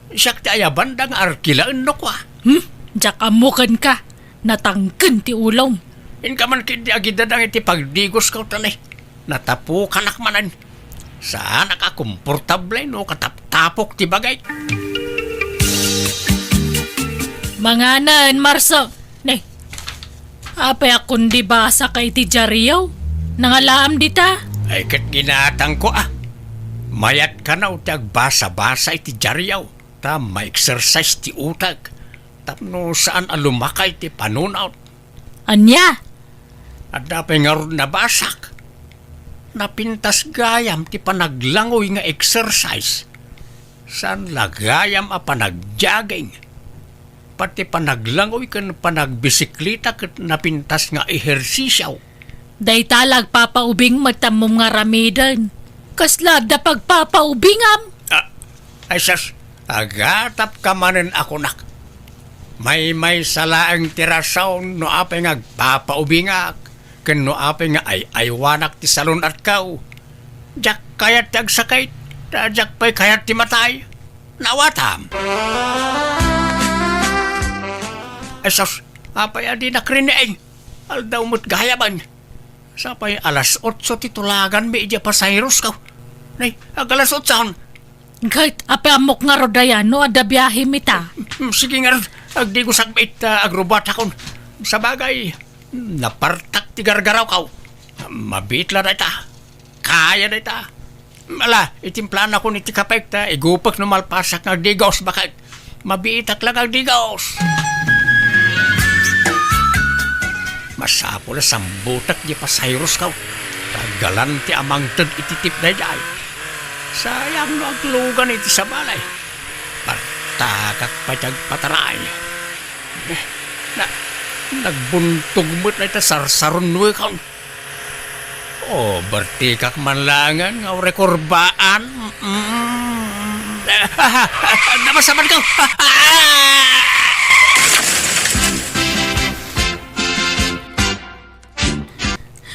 Siak ti ayabanda nga arkilaen no kua. Hmm? Diak ammo kenka. Natangken ti ulom. Inka man ketdi agidadang iti pagdigosko ta ne, natapukanak manen. Saanak a komportable no kataptapok ti bagik. Manganen, Marso. Ne, apay a kundi basaka iti diario? Nangalaam dita? Ay, ket ginatangko a. Mayat kano ti agbasa-basa iti diario, ta ma-exercise ti utek. Tapno saan a lumakay ti panunot. Ania? Adda pay ngarud nabasak. Napintas gayam ti panaglangoy nga exercise. Saan la gayam a panagjogging. Pati panaglangoy ken panagbisikleta ket napintas nga ehersisio. Dayta la agpapaubing met ammom nga aramiden. Kasla adda pagpapaubingam? Ah, ay sus, agatapka manen a kunak. Maymaysa laeng ti rason no apay nga agpapaubingak ken no apay nga ay-aywanak ti salun-atko. Diak kayat ti agsakit, ta diak pay kayat ti matay. Naawatam. Ay sus, apay a dinak riniing? Aldaw met gayamen. Sapay alas otso ti tulaganmi idiay pasaherosko. Nay, ag-alas otson. Ket, apay ammok ngarud aya no adda biahemi ta? Mm, sige ngarud, agdigosak met ta agrubatakon. Sabagay, napartak ti gargarawkaw. Mabiit la dayta. Kaya dayta. Ala, itimplaanakon iti kapek ta igupek no malpasak nga agdigos, baket. Mabiitak la nga agdigos. Masapul a sambutek ti pasaheroskaw. Ta galan ti amangted iti tip daydiay. Sayang no aglugan iti sabali. Partakak pay ti agpataray. Eh, na, nagbuntog met dayta sarsarunuekon. Obertikak man laengen nga uray kurbaan. Mm. Napasamak ko.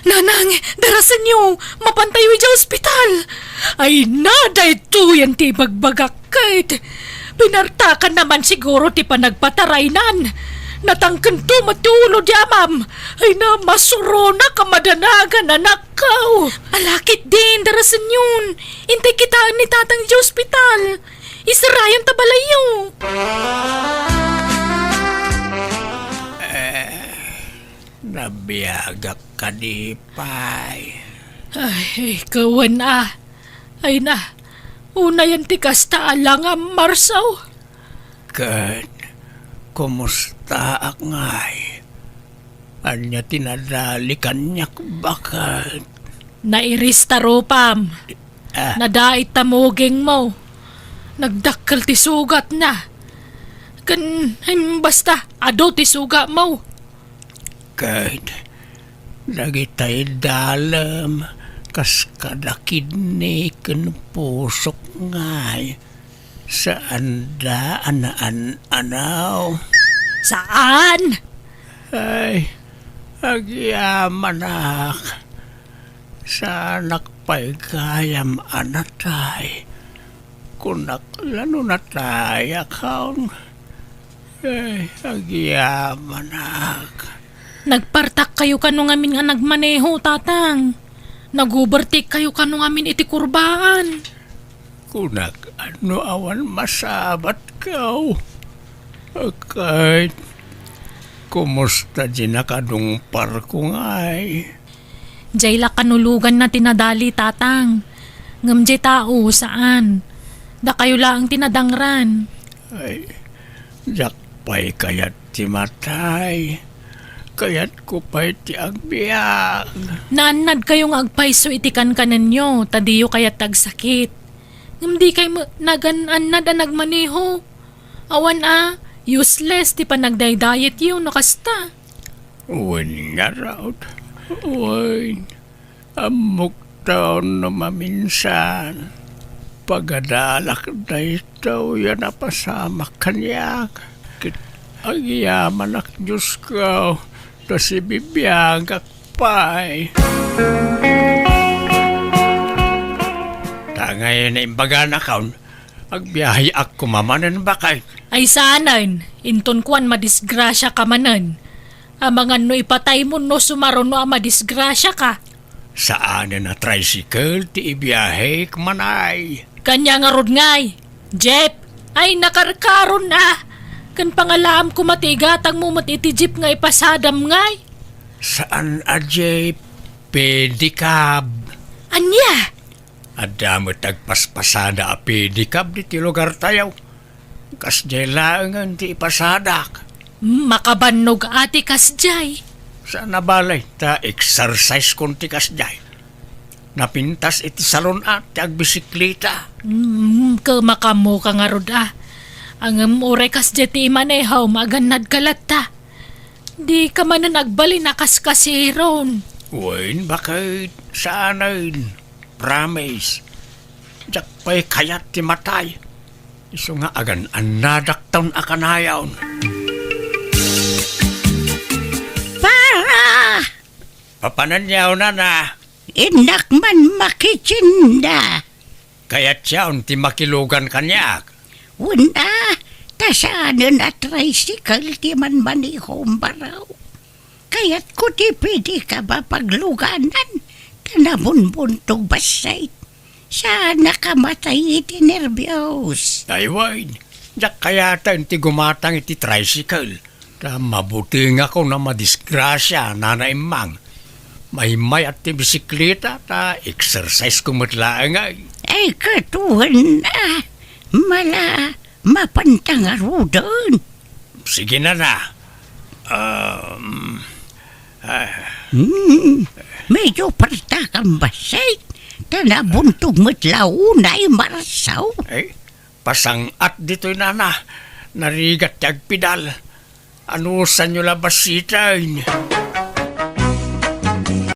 Nanang, darasenyo, mapantayo idiay ospital. Ay na, daytoyen ti ibagbagak ket pinartakan na man siguro ti panagpataraynan. Natangkento met ti ulo di amam. Ay na, masuronak a madanagan, anakko. Ala ketdin, darasenyon. Intay kitaen ni Tatang idiay ospital. Isarayon ta balayyo. Eh, nabiagak kadi pay. Ay, kawan a. Ay na, unayen ti kasta a langam, Marsaw. Ket, kumustaak ngay? Ania ti nadali kaniak, baket? Nairis ta rupam. Ah. Nadait ta mugingmo. Nagdakkel ti sugatna. Ken, em, basta, adu ti sugatmo. Ket dagitay dalem kas kada kidney ken pusok ngay, saanda a naan-anaw. Saan? Ay, agyamanak. Saanak pay gayam a natay. Kunak la no natayakon. Ay, agyamanak. Nagpartakkayo kano ngamin nga nagmaneho, Tatang. Nag-overtake kayo kano ngamin iti kurbaan. Kunak, no awan masabatko. Ket, kumusta di nakadungparko ngay? Jay la kanuloganna ti nadali, Tatang. Ngem jay tao, saan. Dakayo laeng ti nadangran. Ay, diak pay kayat ti matay. Kayatko pay ti agbiag. Naannadkayo nga agpayso iti kankanenyo, ta diyo kayat ti agsakit. Ngem dikay met nagan-annad a nagmaneho. Awan a, useless ti panagdaydayetyo no kasta. Wen ngarud. Wen. Ammok taon no maminsan. Pagadalak daytoy a napasamak kaniak. Ket agyamanak, Diosko, ta sibibiagak pay. Ta ngay naimbaganakon, agbiaheak koma manen, baket. Ay saanen, inton kuan madisgrasiaka manen. Amangan no ipataymo no sumaruno a madisgrasiaka. Saanen a tricycle ti ibiahek manay. Kania ngarud ngay, Jeff? Ay, nakarkaron a. Ken pangalaam koma ti igatangmo met iti jeep nga ipasadam ngay. Saan a jeep, pedicab. Ania? Adda met agpaspasada a pedicab ditoy lugartayo. Kasdiay laengen ti ipasadak. Makabannog a ti kasdiay. Saan a bale, ta exercise kon ti kasdiay. Napintas iti salon a ti agbisikleta. Mm, kemaka mo ka ngarud a. Ngem uray kasdiay ti imanehom, agannadka latta. Dika manen agbalin a kaskasiron. Wen, baket saanen. Promise. Diak pay kayat ti matay. Isu nga agan-annadakton a kanayon. Para! Papananyaw, nana. Innak man makitsinda. Kayatyon ti makilugan kaniak. Wen a, ta saanen a tricycle ti manmanehom, baro. Kayatko ti pedicab a pagluganan, ta nabunbuntog bassit. Saannak a matay iti nerbios. Ay wen, diak kayaten ti gumatang iti tricycle. Ta mabutingakon a madisgrasia, Nana Emmang. Maymayat ti bisikleta ta exercise ko met laeng ay. Ay, katuan na. Mala, mapanta ngaruden. Sige, nana. Um, ah. Hmm, medyo parta kan bassit. Ta nabuntog met la unay marsaw. Ay, pasang-at ditoy, nana. Narigat ti agpidal. Anusanyo la bassiten?